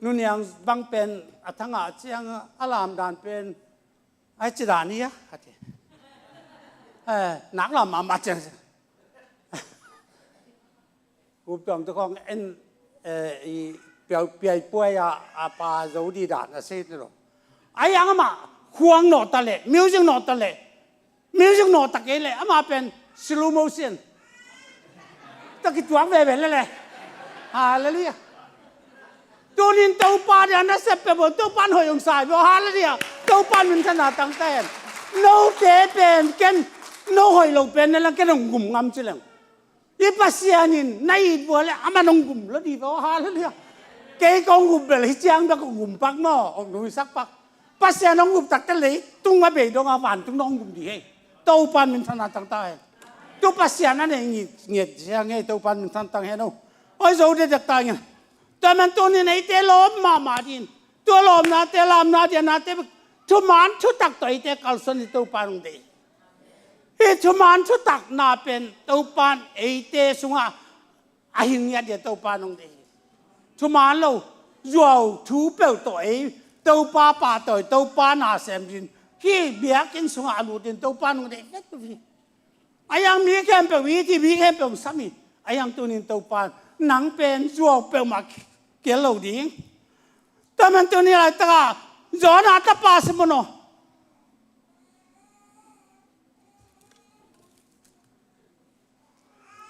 Nuniang bang pen a thangah ciang a lam dan pen ai ci dan hi a khat hi. Eh, nak lam mahmah ciang. Updawng te khawng en, eh, i piau, piaipuai a, a pa zo di dan a sei te lo. A yang amah khuang nawh ta leh, music nawh ta leh, music nawh ta kei leh, amah pen slow motion. Ta kituak veve leh leh. Halleluiah. Tunin Topa dia na sep peuh bawh Topan hoih hong sai bawh. Halleluiah. Topan min thana tangta hen. Note pen ken no hoih lo pen na lang ken hong gum ngam ci leng. I Pasian in na it vua le aman hong gum lo di vua. Halleluiah. Kei kong gum bel hi ciang bek kong gum pak maw, hong nuisak pak. Pasian hong gum takte leitung a bei donga vantung na hong gum di hei. Topan min thana tangta hen. Tu Pasian a nei ngiat, ngiat ciang hei Topan min than tang hen o. Oi zo de dek ta ngin. Tua man tunin eite lawm mahmah din. Tua lawmnate, lamnate, nate thuman thutak tawh eite kalsuan hi Topan hong deih. Hih thuman thutakna pen Topan eite sungah a hing ngiat dia Topan hong deih hi. Thuman lo, zuau thu peuh tawh ei Topa pahtawi, Topa na sem din Hih biakinn sungah a lut in Topa nong deih vet uh hi. A iang mi khempeuh it hi, mi khempeuh sam hi. A iang tunin Topa nang pen zuau peuhmah kei lo ding. Tua man tuni laitakah Jonah tapa Simon aw,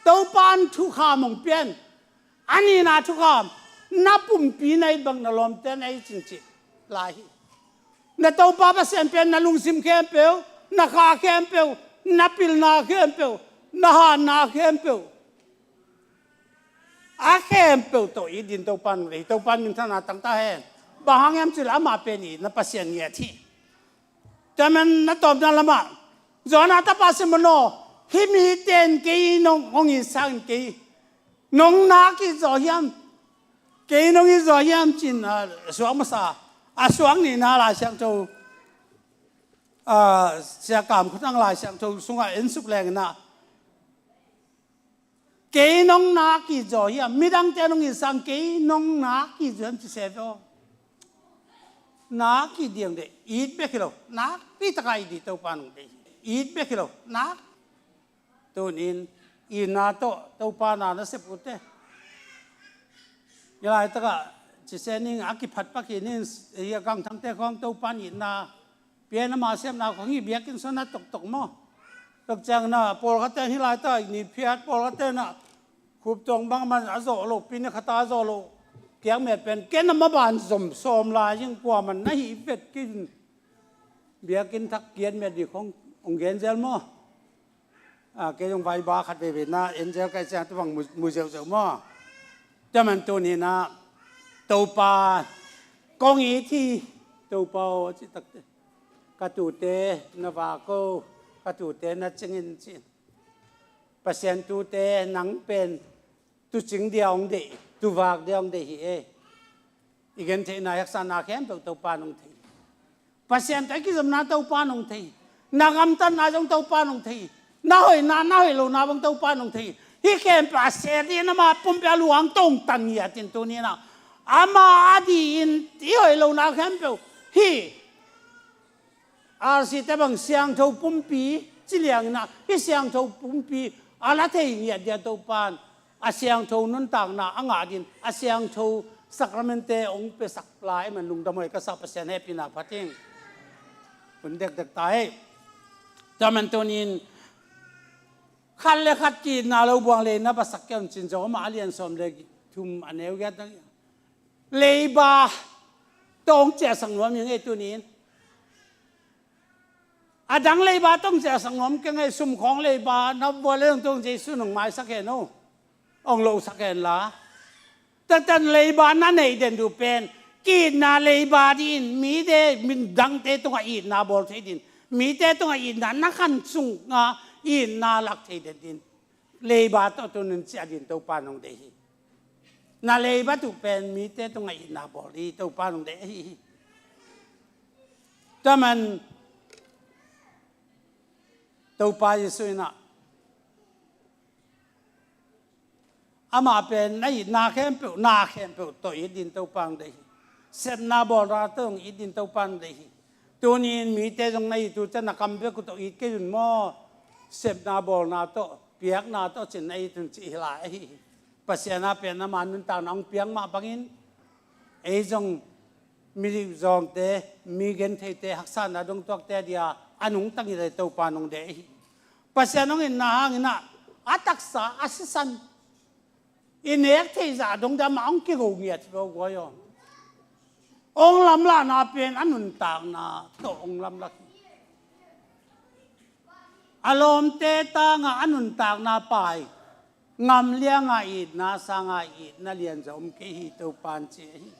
Topa in thukham hong pian. A nihna thukham, na pumpi na it bang na lawmte na it cincin lai hi. Na Topa Pasian pen na lungsim khempeuh, na kha khempeuh, na pilna khempeuh, na hatna khempeuh, a khempeuh tawh it ding Topa nong deih hi. Topa in minthanna tang ta hen. Bang hang hiam cih leh amah pen itna Pasian ngiat hi. Tua man a tawpna lamah Jonah tapa Simon aw, hih mite in kei nong, hong it sangin kei nong nak it zaw hiam? Kei nong it zaw hiam ci-in a suak masa, a suak nihna Lai Siangtho, a, Sia Kam Khua Thang Lai Siangtho sungah en suk leng in ah, kei nong nak it zaw hiam? Midangte nong it sang kei nong nak it zaw hiam ci se ve aw. Nak it ding deih, it bek hi lo, nakpi takin it ding Topa nong deih hi. It bek hi lo, nak. Tunin itna tawh Topa na na sep uh teh. Hih laitakah ci se ning, a kiphat pak hi ning, hih a gangthangte khawng Topa in itna pia in, ama sepna khawng hih biakinn sungah na toktok maw? Tua ciangin ah pawlkhatte in hih laitak ni phiat, pawlkhatte in ah khuptuang bang man a zawh loh, pi ni khat a zawh loh, kiak met pen ken a maban zom sawm lai in kuaman na hih vet kei in. Biakinn thak kiat met ding khawng hong gen zel maw? A, kei zong vaiba khat veivei na en zel ka hih ciang tua bang mu, mu zeuhzeuh maw? Tua man tuni in ah Topa kong it hi, Topa aw, ci takteh, ka tuute na vak o, ka tuute na cing in ci-in. Pasian tuute, nang pen tuucing dia hong deih, tuuvak dia hong deih hi e. I gentheihna, i haksatna khempeuh Topa in hong thei. Pasian tawh i kizopna Topa in hong thei. Na gamtatna zong Topa in hong thei. Na hoihna, na hoih lohna bang Topa in hong thei. Hih khempeuh a seh dingin ama pumpi a luang tawh hong tan ngiat in tuni in ah, ama a dingin i hoih lohna khempeuh hih R C te bang siangtho pumpi ci liangin ah, hih siangtho pumpi a la thei ngiat dia Topa in a siangtho nuntakna a ngah dingin, a siangtho sacrament-te hong piasak lai man lungdam huai ka sa. Pasian hehpihna phat ing. Hun dekdek ta hi. Tua man tunin khat le khat ki-itna lo buang lei na basak kei un ci-in Rom a lian sawm le thum a neu giat. Leiba tawh hong ciahsak nuam hi ing ei tunin. A dang leiba tawh hong ciahsak nuam kei ing ei, sumkhawng leiba na buak leh zong tua Jesu in hong maisak hen aw. Hong losak hen la. Taktak in leiba na neih den duh pen, ki-itna leiba dingin, mite, midangte tungah itna bawl thei dingin, mite tungah itna, na khan sungah itna lak thei den dingin leiba tawh tunin ciah dingin Topa in hong deih hi. Na leiba tuh pen mite tungah itna bawl ding Topa in hong deih ahi hi. Tua man Topa Jesu in ah, amah pen na itna khempeuh, na khempeuh tawh it dingin Topa in hong deih hi. Sepna bawlna tawh hong it dingin Topa in hong deih hi. Tunin mite zong na it uh ciang na kam bek uh tawh it kei un maw? Sepna bawlna tawh, piakna tawh ci-in na it un ci hi lai ahi hi. Pasian a pen ama nuntakna hong piak mah bangin, ei zong mi lihzawngte, mi gentheite, haksatna dong tuakte a dia a nungta ngit a Topa in hong deih hi. Pasian hong itna hangin ah, a taksa, a sisan i nek theih zah dong dia mah hong kigo ngiat hi lo guai aw. Hong lamlahna pen a nuntakna tawh hong lamlak hi. A lawmte tangah a nuntakna pai, ngam lianga itna sanga itna lianzaw om kei hi, Topa in ci ahi.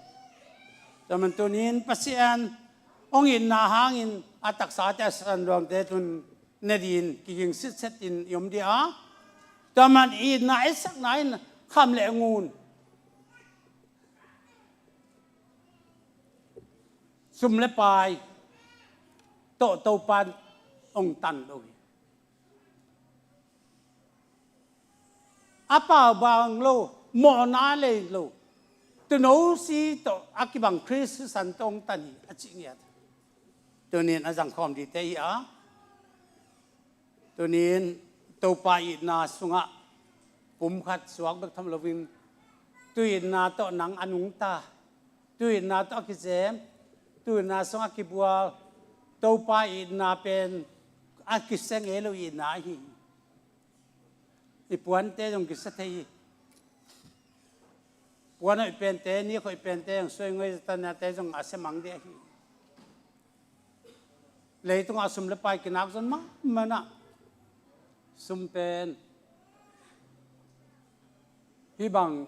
Tua man tunin Pasian hong itna hangin a taksate, a sisan luangte tun ne dingin kiging sitset in i om ding a, tua man itna etsakna in kham le ngun, sum le pai tawh Topa in hong tan lo hi. A pau bang lo, mawhna lei lo, tuuno si tawh a kibang Khrist sisan tawh hong tan hi a ci ngiat. Tunin a zangkhawm dite hi a, tunin Topa itna sungah pumkhat suak bek tham loin, tu itna tawh nang a nungta, tu itna tawh a kizem, tu itna sungah kibual, Topa itna pen a kisia ngei lo itna ahi. I puante zong kisia thei hi. Puan hoih pente, nik hoih pente zong suai ngoi zatanate zong a sia mang dih ahi. Leitungah sum le pai kinak zon mahmah na, sum pen hih bang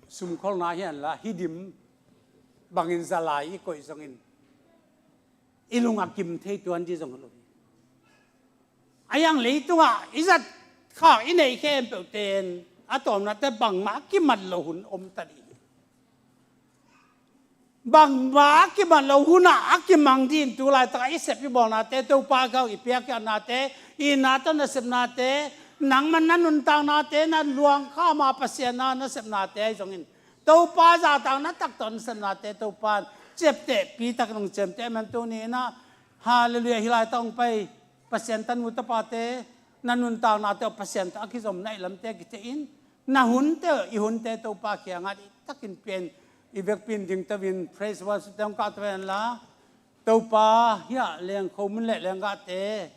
sum kholna hi henla, hih dim bangin zalai i koih zongin i lung a kim thei tuan dih zong lo hi. A hiang leitungah i zat khak i neih khempeuhte in a tawmnate bangmah a kimat lo hun om ta dih hi. Bangmah a kimat lo hunah a kimang dih in tu laitakah i sep i bawlnate, Topa gau i piakkhiatnate, i itna tawh nasepnate, nangman na nuntaknate, na luang khama Pasian na nasepnate ahi zongin Topa zahtakna tak tawh nasepnate Topa in ciaptehpi takin hong ciamteh man. Tuni inah Halleluiah, hih laitak hong pai Pasian tanu tapate, na nuntaknate uh Pasian tawh a kizom na i lamte kithei in, na hunte uh i hunte Topa kiangah i takin pia in, i vekpi in dingto in praise worship te hong kahto henla, Topa hiah lengkho mun le lenggahte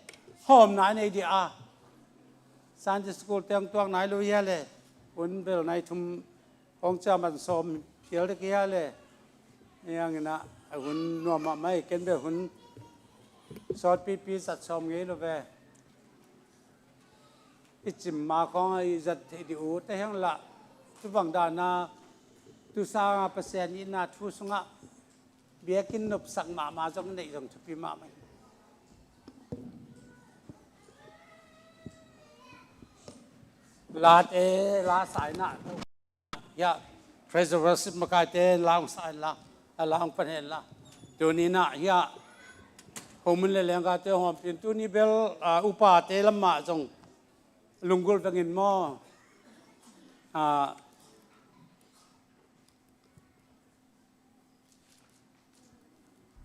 hawmna i nei dih a, Sunday school te hong tuak nai lo hia le, hun bel nai thum hong ciaman sawm phial dek hia le. Hiang inah a hun nuam mahmah hi, ken bel hun sawtpipi zat sawm ngei lo ve. I cim ma khawngah i zat theih dih uh te hiang lah, tu bang dana tu sanga Pasian itna thu sungah biakinn nopsak mahmah zong neih zong thupi mahmah hi. Late la saina. Hiah praise and worship makaite la hong sa inla, a la hong pan henla. Tuni inah hiah homun le lenggahte hawmpin tuni bel, ah, upate lamah zong lunggulh vengin maw. Ah,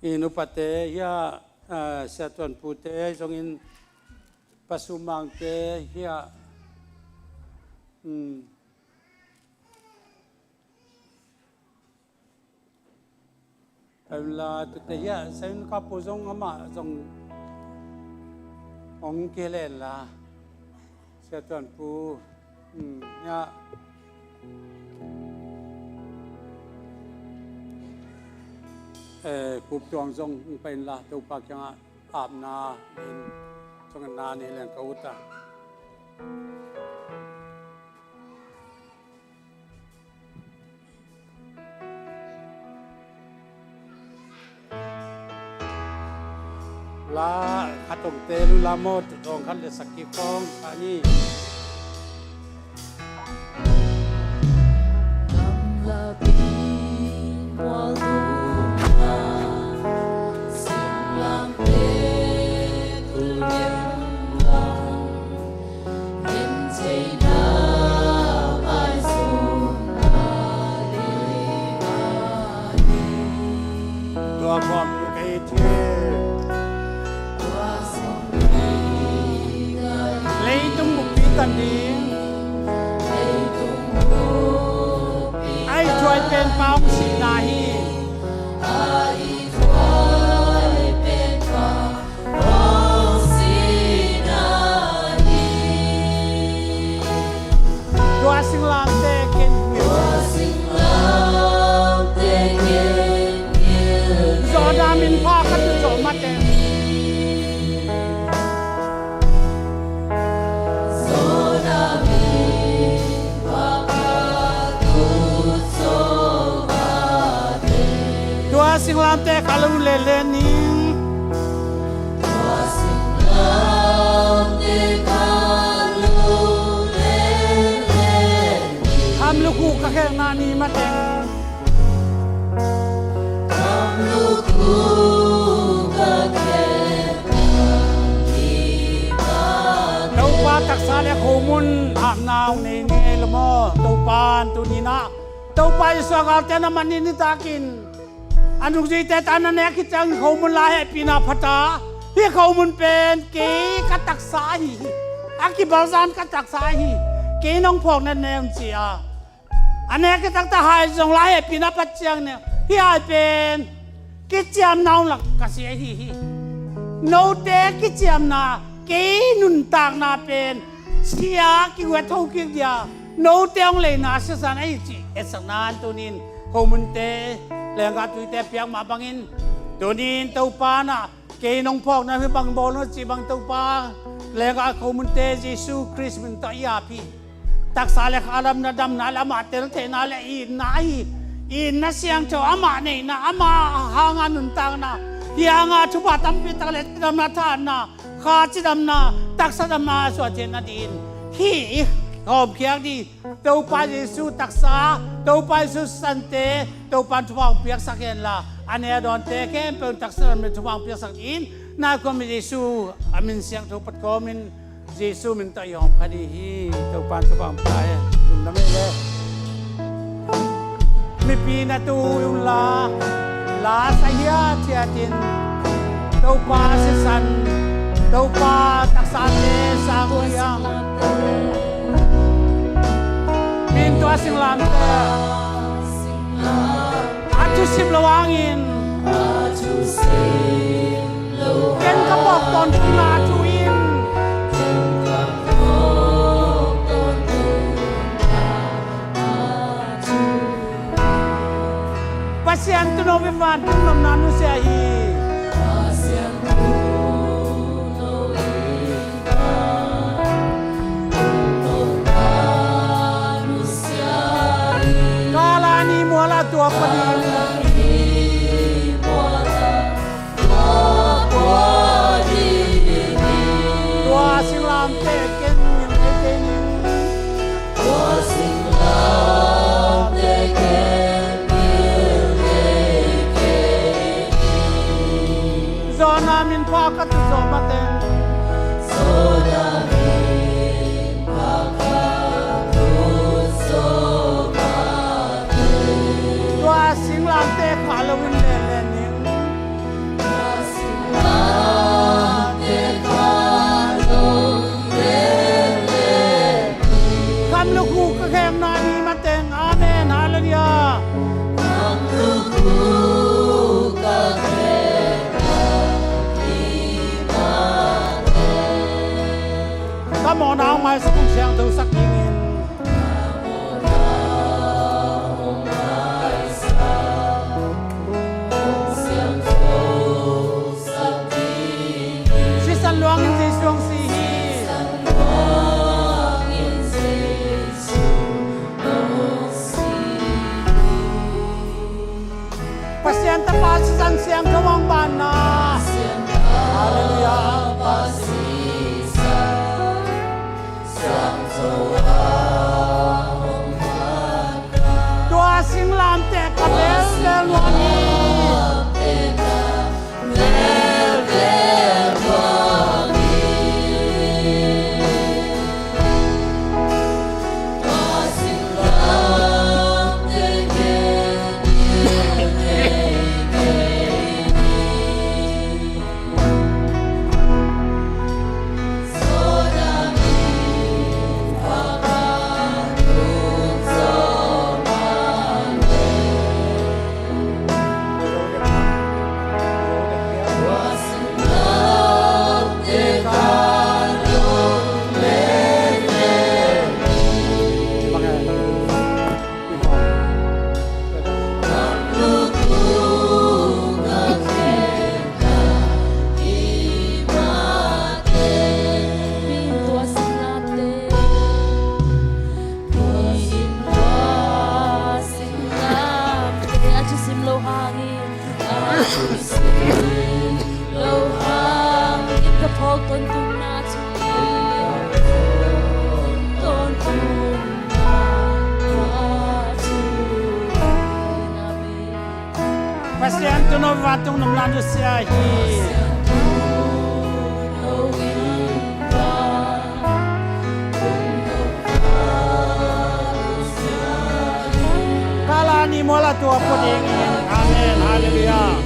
i nupate hiah, ah, Sia Tuan Pute zongin Pa Sum Mangte hiah, um, Tua la tute hiah Sia Yun Kap Pu zong amah zong hong kihel henla. Sia Tuan Pu, um, hiah, eh, Kup Tuang zong hong pai inla Topa kiangah apna in zong na nei leng ka ut a. La khat hong teel uh la maw, tawng khat le sakhi khawng kha ni. Tua khawm kei thil. Leitung buppi tan ding. Ai thuai pen pa hong sihna hi. Tua singlamteh ken ngil. Zawhna min pha khat tu zawh mateng. Tua singlamteh kha lo lele ning. Khamlukhu ka khelhna ni mateng. Topa taksa le khomun apna hong nei ngei lo maw? Topa in tuni inah Topa Jesuh a galte na man in i takin A nungzuite tawh na nek khit ciangin khomun la hehpihna pha ta. Hih khomun pen kei ka taksa ahi hi. A kibalzan ka taksa ahi hi. Kei nong phawk na nek un ci a, a nek khit taktak hai zong la hehpihna pha ciangin hih hai pen kiciamna hong lak ka si ahi hi. Note kiciamna, kei nuntakna pen sia kiguat ho kik dia, note hong leina sisan ahi cih etsakna in tunin khomunte, lenggah tuite piak mah bangin tunin Topa na kei nong phawk na hi bang bawl na cih bang Topa, lenggah khomunte Jesu Khrist min tawh i ap hi. Taksa le kha damna, damna le amah tel theihna le itna ahi. Itna siangtho amah neihna, amah hanga nuntakna, hih hanga thupha tampi tak le cidamna, thahatna, kha cidamna, taksa damna suah theihna dingin hih i hawmkhiak ding Topa Jesu taksa, Topa Jesu sante Topa in thupha hong piaksak hen la, a ne a dawnte khempeuh in taksa dam le thupha hong piaksak dingin nai khuami Jesu a min siangtho pat kawmin Jesu min tawh i hawm kha ding hi. Topa in thupha hong pia hen. Lungdam ei le. Mipi na tu unla, la sa hiathiatin Topa sisan, Topa taksate sang hiam? Min tua singlamteh a thusim lo hangin ken ka phawk tawntung na thu in Pasian tuuno in vantung nopna nusia hi. Kala ni muala tua panin tua singlamteh ken ngim ei kei ning. Tua singlamteh ken ngim ei kei ning. Zona min pha ka tu zo mateng. Zona min pha ka tu zo mateng. Tua singlamteh kha loin lele ning. Khamluk hu ka khekna ni mateng. Amen. Halleluiah. Ka mawhna hong maisak, hong siangthosak dingin. Sisan luangin Jesu hong si hi. Pasian Tapa sisan siangtho hong banna. Halleluiah. Tua singlamteh ka belbel nuam hi. Pasian tuuno vantung nopna nusia hi. Kala ni muala tua pua dingin. Amen. Halleluiah.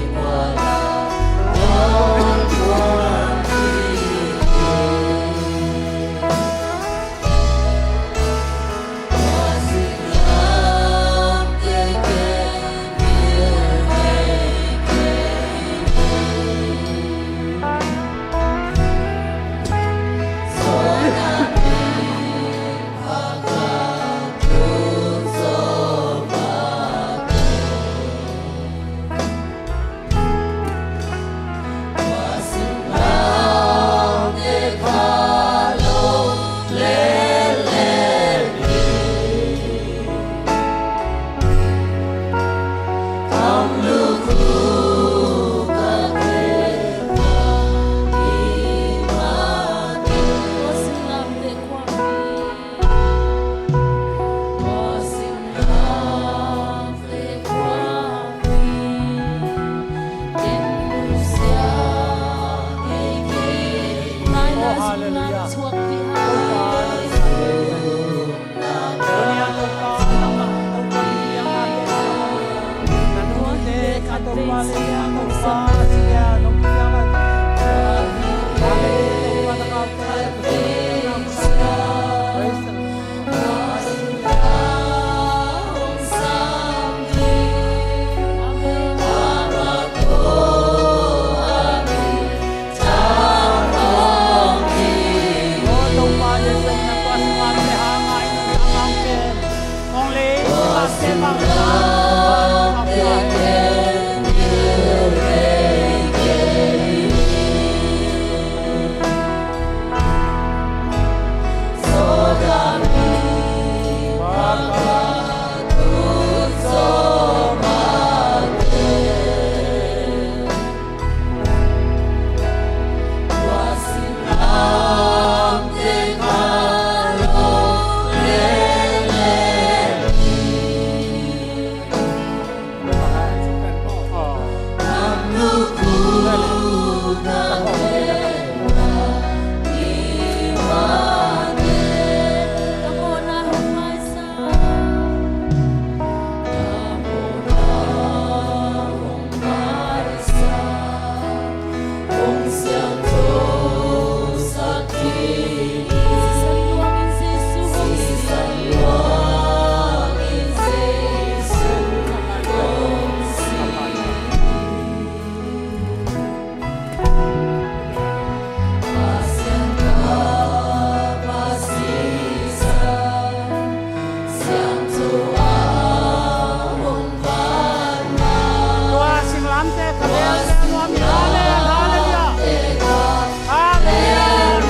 Tua singlamteh kha lel nuam hi. Amen. Halleluiah. Halleluiah.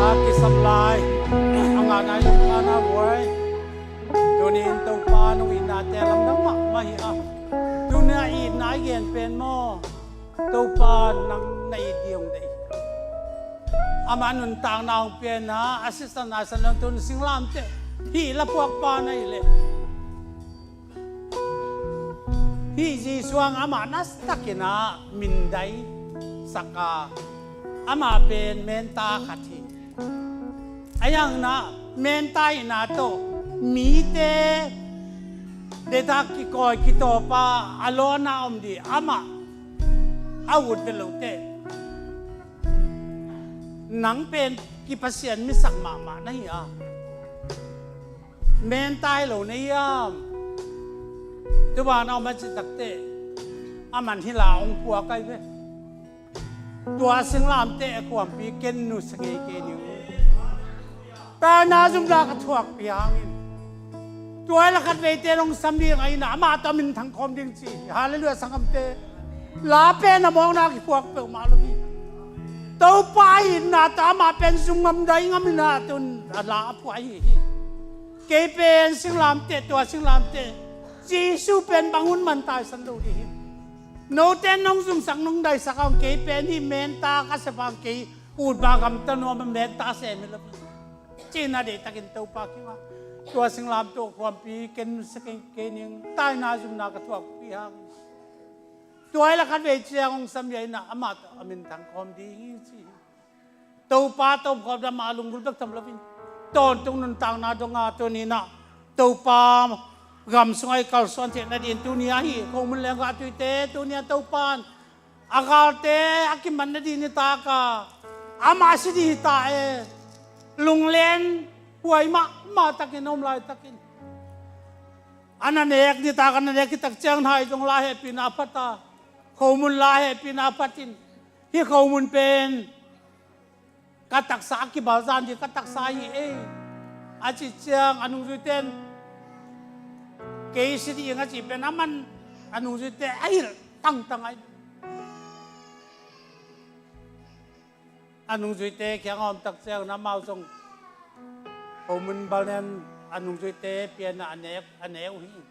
A kisam lai a ngahna in a na buai. Tuni in Topa nong itnate lamdang mahmah hi a. Tuni a itna i gen pen maw, Topa nang na it ding hong deih. Ama nuntakna hong pianna a sisan a san lawng tun singlamteh hih la puakpa na hi leh, hih Jesuh ang amah nasatak in a mindai sak a, amah pen menta khat hi. A yang na menta hihna tawh mite detak kikawi kitawpa a lawna om dih amah a ut ve lote. Nang pen kipasian misak mahmah na hi a, menta hi lo na hiam? Tuban a om a cih takteh a man hi la hong puak ahi ve. Tua singlamteh a khuampi ken nusia kei kei ning. Taina zumna ka thuakpi hangin Tua hi la khat veite nong sam ding ahih na amah tawh a min thang khawm ding ci hi. Halleluiah sanggamte. La pen a mawkna kiphuak peuhmah lo hi. Topa ahih na tawh amah pen zum ngam dai ngam hi na tun a la a phuah ahi hi. Kei pen singlamteh, tua singlamteh Jesu pen bang hun man taisan lo ding hi. Note nong zumsak nong daisak a hong kei pen hih menta ka sep a hong kei utba gamta nuam a menta sem hi lo hi. Cihna deihtakin Topa kiangah tua singlamteh khuampi ken sia kei ning taina zumna ka thuakpih hang. Tua hi la khat vei ciang hong sam hi a, amah tawh a min thang khawm ding hi ci hi. Topa tawh khawm dam a lunggulh bek tham loin tawntung nuntakna dong a tuni-in ah Topa gam sungah i kalsuan theih nadin tuni ahi khomun lenggah tuite tuni a Topa in a galte a kiman nadin i tak a, amah si ding hi ta e. Lunglen huai mahmah takin a om laitakin a na nek ni tak a na nek hi tak ciang hai zong la hehpihna phat a, khomun la hehpihna phatin hih khomun pen ka taksa a kibalzan ding ka taksa hi ei a cih ciang a nungzuite in kei si ding a cih pen a man a nungzuite a hilh tangtang ahi. A nungzuite kiang a om tak ciang na amau zong khomun bal nen a nungzuite pianna a nek a nek uh hi.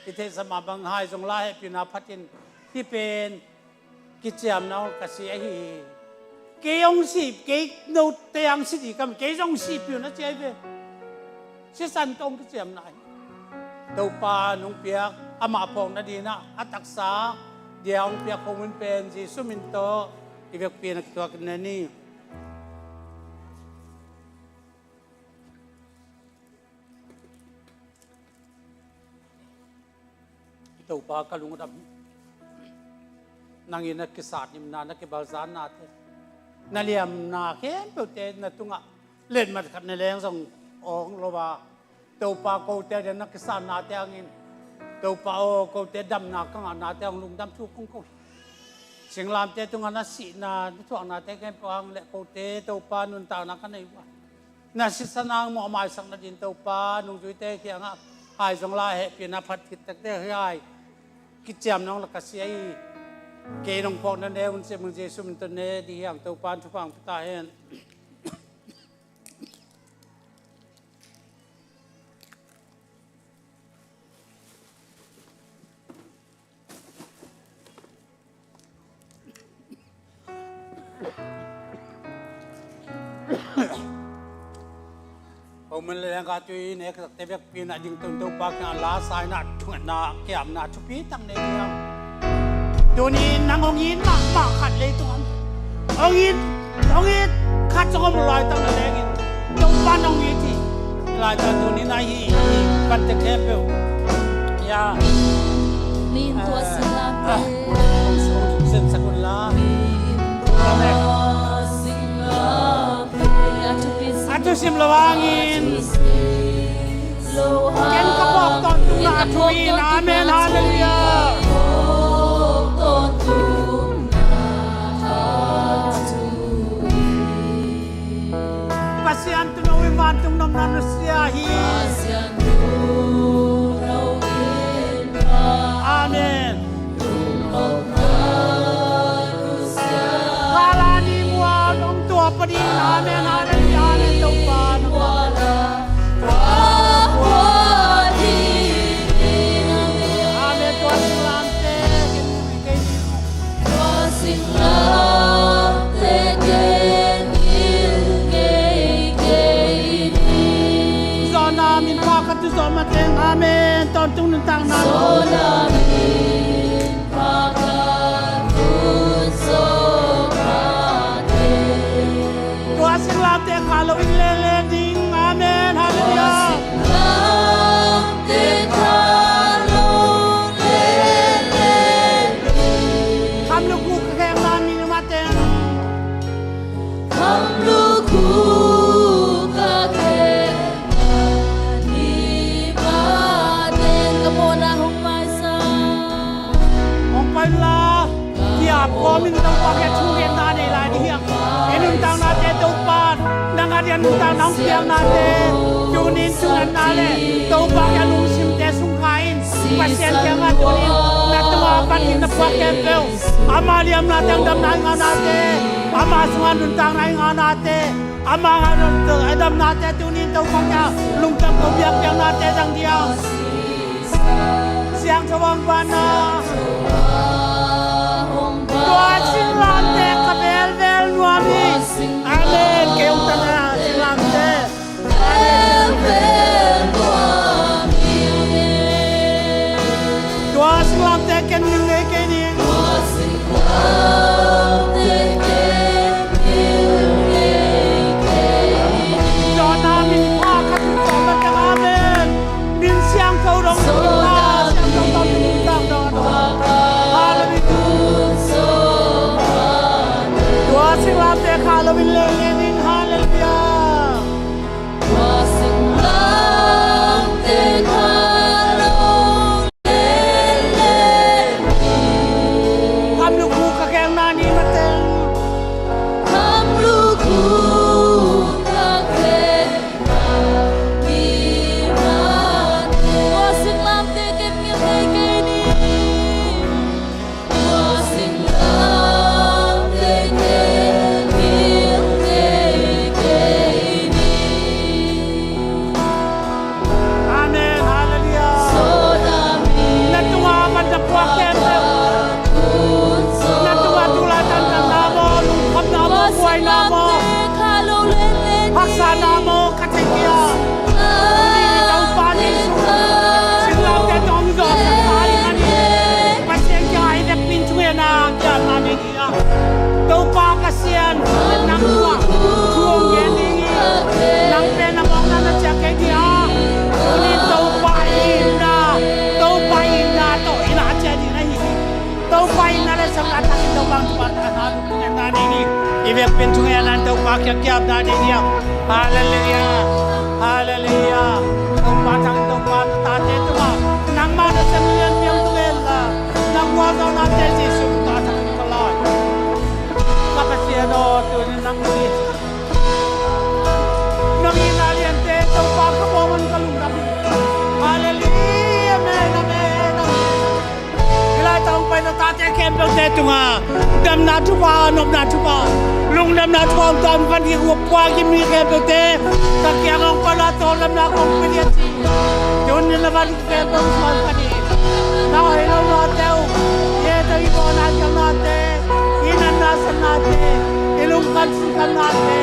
I theihsa mah bang hai zong la hehpihna phatin hih pen kiciamna hong ka si ahi hi. Kei hong sih, kei note hong si ding ka, kei zong sihpih un a ci ahi ve. Sisan tawh hong kiciamna hi. Topa nong piak amah phawk nadin ah a taksa dia hong piak khomun pen Jesu min tawh i vekpi-in a kituak in na ni. Topa ka lungdam hi. Nang in na kisatnimna na kibalzannate na liamna khempeuhte na tungah letmat khat na leng zong awng lo a, Topa kote dia na kisatnate hangin Topa aw kote damna ka ngahnate hang lungdam thu kong ko hi. Singlamte tungah na sihna na thuaknate khempeuh hang le kote Topa nuntakna ka nei uh a na sisan hang mawh maisak nadin Topa nungzuite kiangah hai zong la hehpihna phat khit takte hi hai kiciamna hong la ka si ahi. Kei nong phawkna ne un ci mun Jesu min tawh ne ding hi hang Topa in thupha hong pia ta hen. Khomun le lenggah tui nek sakte vekpi-in a ding tun Topa kiangah la sa-in ah thungetna kiamna thupi tak nei ding. Tuni-in nang hong it mahmah khat leitung ah hong it, hong it khat zong om laitak na lengin Topa nong it hi. Laitak tuni-in ahi hi kan tek khempeuh. Ya. Min tua singlamteh. Hong suksen sak un la. Amen. A thusim lo hangin ken ka phawk tawntungna a thu in. Amen. Halleluiah. Pasian tuuno in vantung nopna nusia hi. Amen. Kalani mual om tua padin. Amen. Amen. Amen. Topa na. Amen. Tua singlamteh kei ni. Zawhna min pha ka tu zawh mateng. Amen. Tawntung nuntakna. Tua singlamteh kha lo in lele ding. Amen. Halleluiah. Khamlukhu ka khengna mi mateng. Khamlukhu ka khengna mi mateng. Ka mawhna hong maisa. Hong pai la. Kiap kawmin Topa kiang thungetna nei lai ding hiam? I nuntaknate Topa nang a diang nuntakna hong piaknate tuni-in thungetna le Topa kiang Pasian kiangah tuni-in na tungah a pan ding na puak khempeuh, ama liamnate, damna i ngaunate, ama sungah nuntakna i ngaunate, ama ngaunate, damnate tuni-in Topa kiangah lungdam ko biakpiaknate zang diam. Siangtho hong guanna. Tua singlamteh ka velvel nuam hi. Amen. Kei hong tana singlamteh. Tua singlamteh ken mil ngei kei ning. Tua na min pha ka tu tua ka tang amen. Min siangtho dong min pha, siangtho dong min pha dong. Hallelujah. Tua singlamteh kha lo in leng leng in hallelujah. Kam lukhu ka kheng na ni mateng. Tua singlamteh ken mil ngei kei ning. Amen. Hallelujah. Na tungah a man na puak khempeuh, na tungah tu laitak damna maw, lungkhamna maw, buaina maw, haksatna maw, ka thei kei a. Tuni Topa Jesu singlamteh tawh hong zawhsak ka hi manin Pasian kiangah i vekpi in thungetna kiatna nei ding a. Topa Pasian, nang tungah thu hong gen ding hi. Nang pen a mawkna na ciah kei ding a. Tuni Topa itna, Topa itna tawh i na ciah ding na hi hi. Topa itna le sangna thakin Topa hong thupha tana lungdam na nei ni. I vekpi in thungetna in Topa kiang kiamna nei ni a. Hallelujah. Hallelujah. Topa thang Topa na tate tungah nangmah na sem lian piang tung hen la. Nang gualzawhnate Jesu ta thang ka lai. Ka Pasian aw, tuni nang ni. Nang itna liante Topa ka bawm man ka lungdam hi. Hallelujah. Amen, amen, amen. Hih laitak hong pai na tate khempeuhte tungah damna thupha, nopna thupha, lungdamna thupha hong tuam van ding uh pua kim mi khempeuhte ka kiang hong pan a tawldamna kong pia ding a ci. Tuni na van khempeuh suan pan hi. Na hoih lo nate uh, i et a i bawl a kiang nate, i natna san nate, i lungkhat sinkhat nate,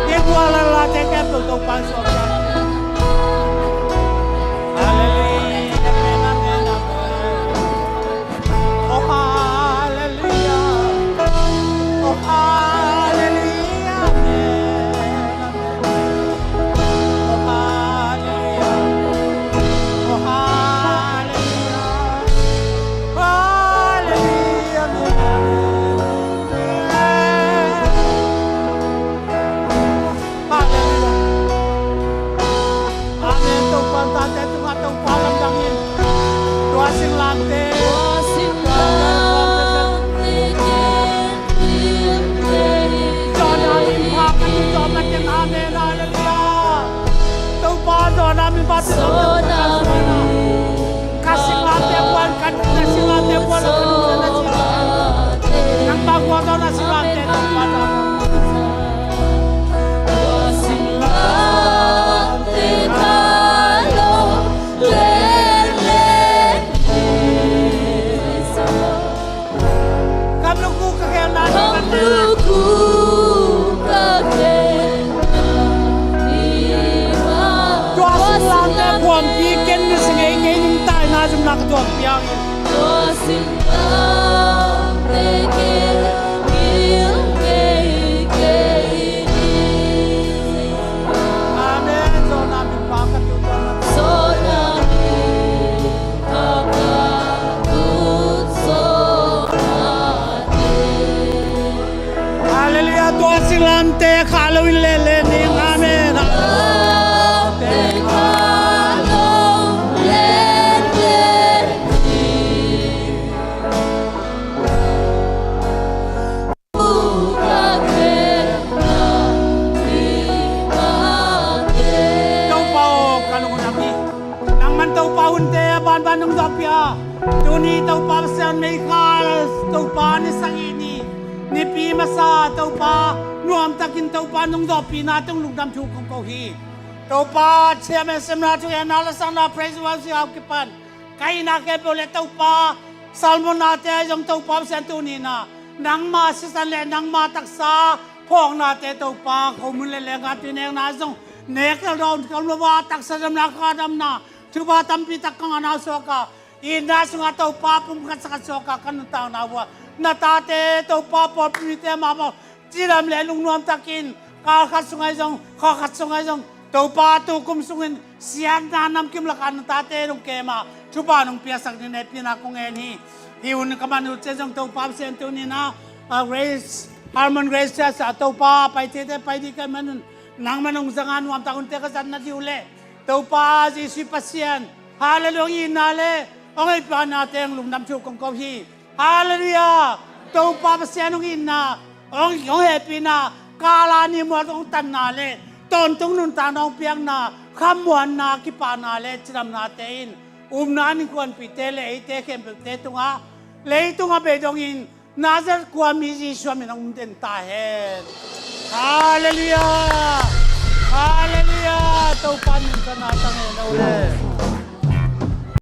i gualzawh nate khempeuh Topa suak pan. Hallelujah. Amen, amen, amen. Oh, hallelujah. Oh, hallelujah. Amen, amen. Oh, hallelujah. Oh, hallelujah. Hallelujah. Amen, amen. Hallelujah. Amen. Topa tate tungah Topa lamdang in. Tua singlamteh. Tua singlamteh. Tua singlamteh. Tua na min pha ka tu tua maten. Amen. Hallelujah. Topa tua na min pha tu tua maten. Ka singlamteh buan, ka singlamteh buan, ka singlamteh buan. Nang pa gual tau na singlamteh, nang pa tau. Kam lukhu ka khelna ni. Kam lukhu ka khelna ni. Tua singlamteh buanpi ken na si ngei ngei nung tai na zumna ka tuak piang in. Tua singlamteh ken ngil ngei kei ni. Amen. Zawhna min pha ka tu tua na. Zawhna min pha ka tu zawhna. Hallelujah. Tua singlamteh kha lo in lele ning. Amen. Topa aw, ka lungdam hi. Nangman Topa Hunte a banban nong zawhpih a, tuni Topa Pasian, meikhal Topa ni sagih ni, Nipi masa Topa, nuamtakin Topa nong zawhpihna tawh lungdam thu kong ko hi. Topa, chairman, seminar, thugenna, lasakna, praise worship, a kipan ka itna khempeuh le Topa, sermon-nate ah zong Topa Pasian, tuni-in ah nangma sisan le nangma taksa phawknate Topa, khomun le leenggah tui nekna zong nek lel dawn ka om lo a, taksa damna, kha damna, thupha tampi tak ka ngahna suak a, itna sungah Topa pumkhat sakhat suak a ka nuntakna uh ah na tate Topa, pawlpi mite mahmah cidam le lungnuam takin kal khat sungah zong, kha khat sungah zong, Topa, tu kum sungin siatna namkim lakah na tate nong kem a, thupha nong piaksak dingin hehpihna kong ngen hi. Hih hun ka man uh ciang zong Topa Pasian, tuni-in ah, a, Grace, Harmon Grace Church ah Topa, pai thei teh pai ding ka hih manun nangmah nong zang a, nuamtak hunte ka zatna ding uh leh Topa Jesuh Pasian, Hallelujah, hong itna le hong hehpihnate hong lungdam thu kong ko hi. Hallelujah. Topa Pasian hong itna, hong, hong hehpihna, kal a ni mual hong tanna le tawntung nuntakna hong piakna, khamuanna, kipahna le cidamnate in upna an innkuanpihte le eite khempeuhte tungah, leitungah bei dongin Nazareth khuami Jesuh min hong den ta hen. Hallelujah. Hallelujah. Topa min thang hen, a u le.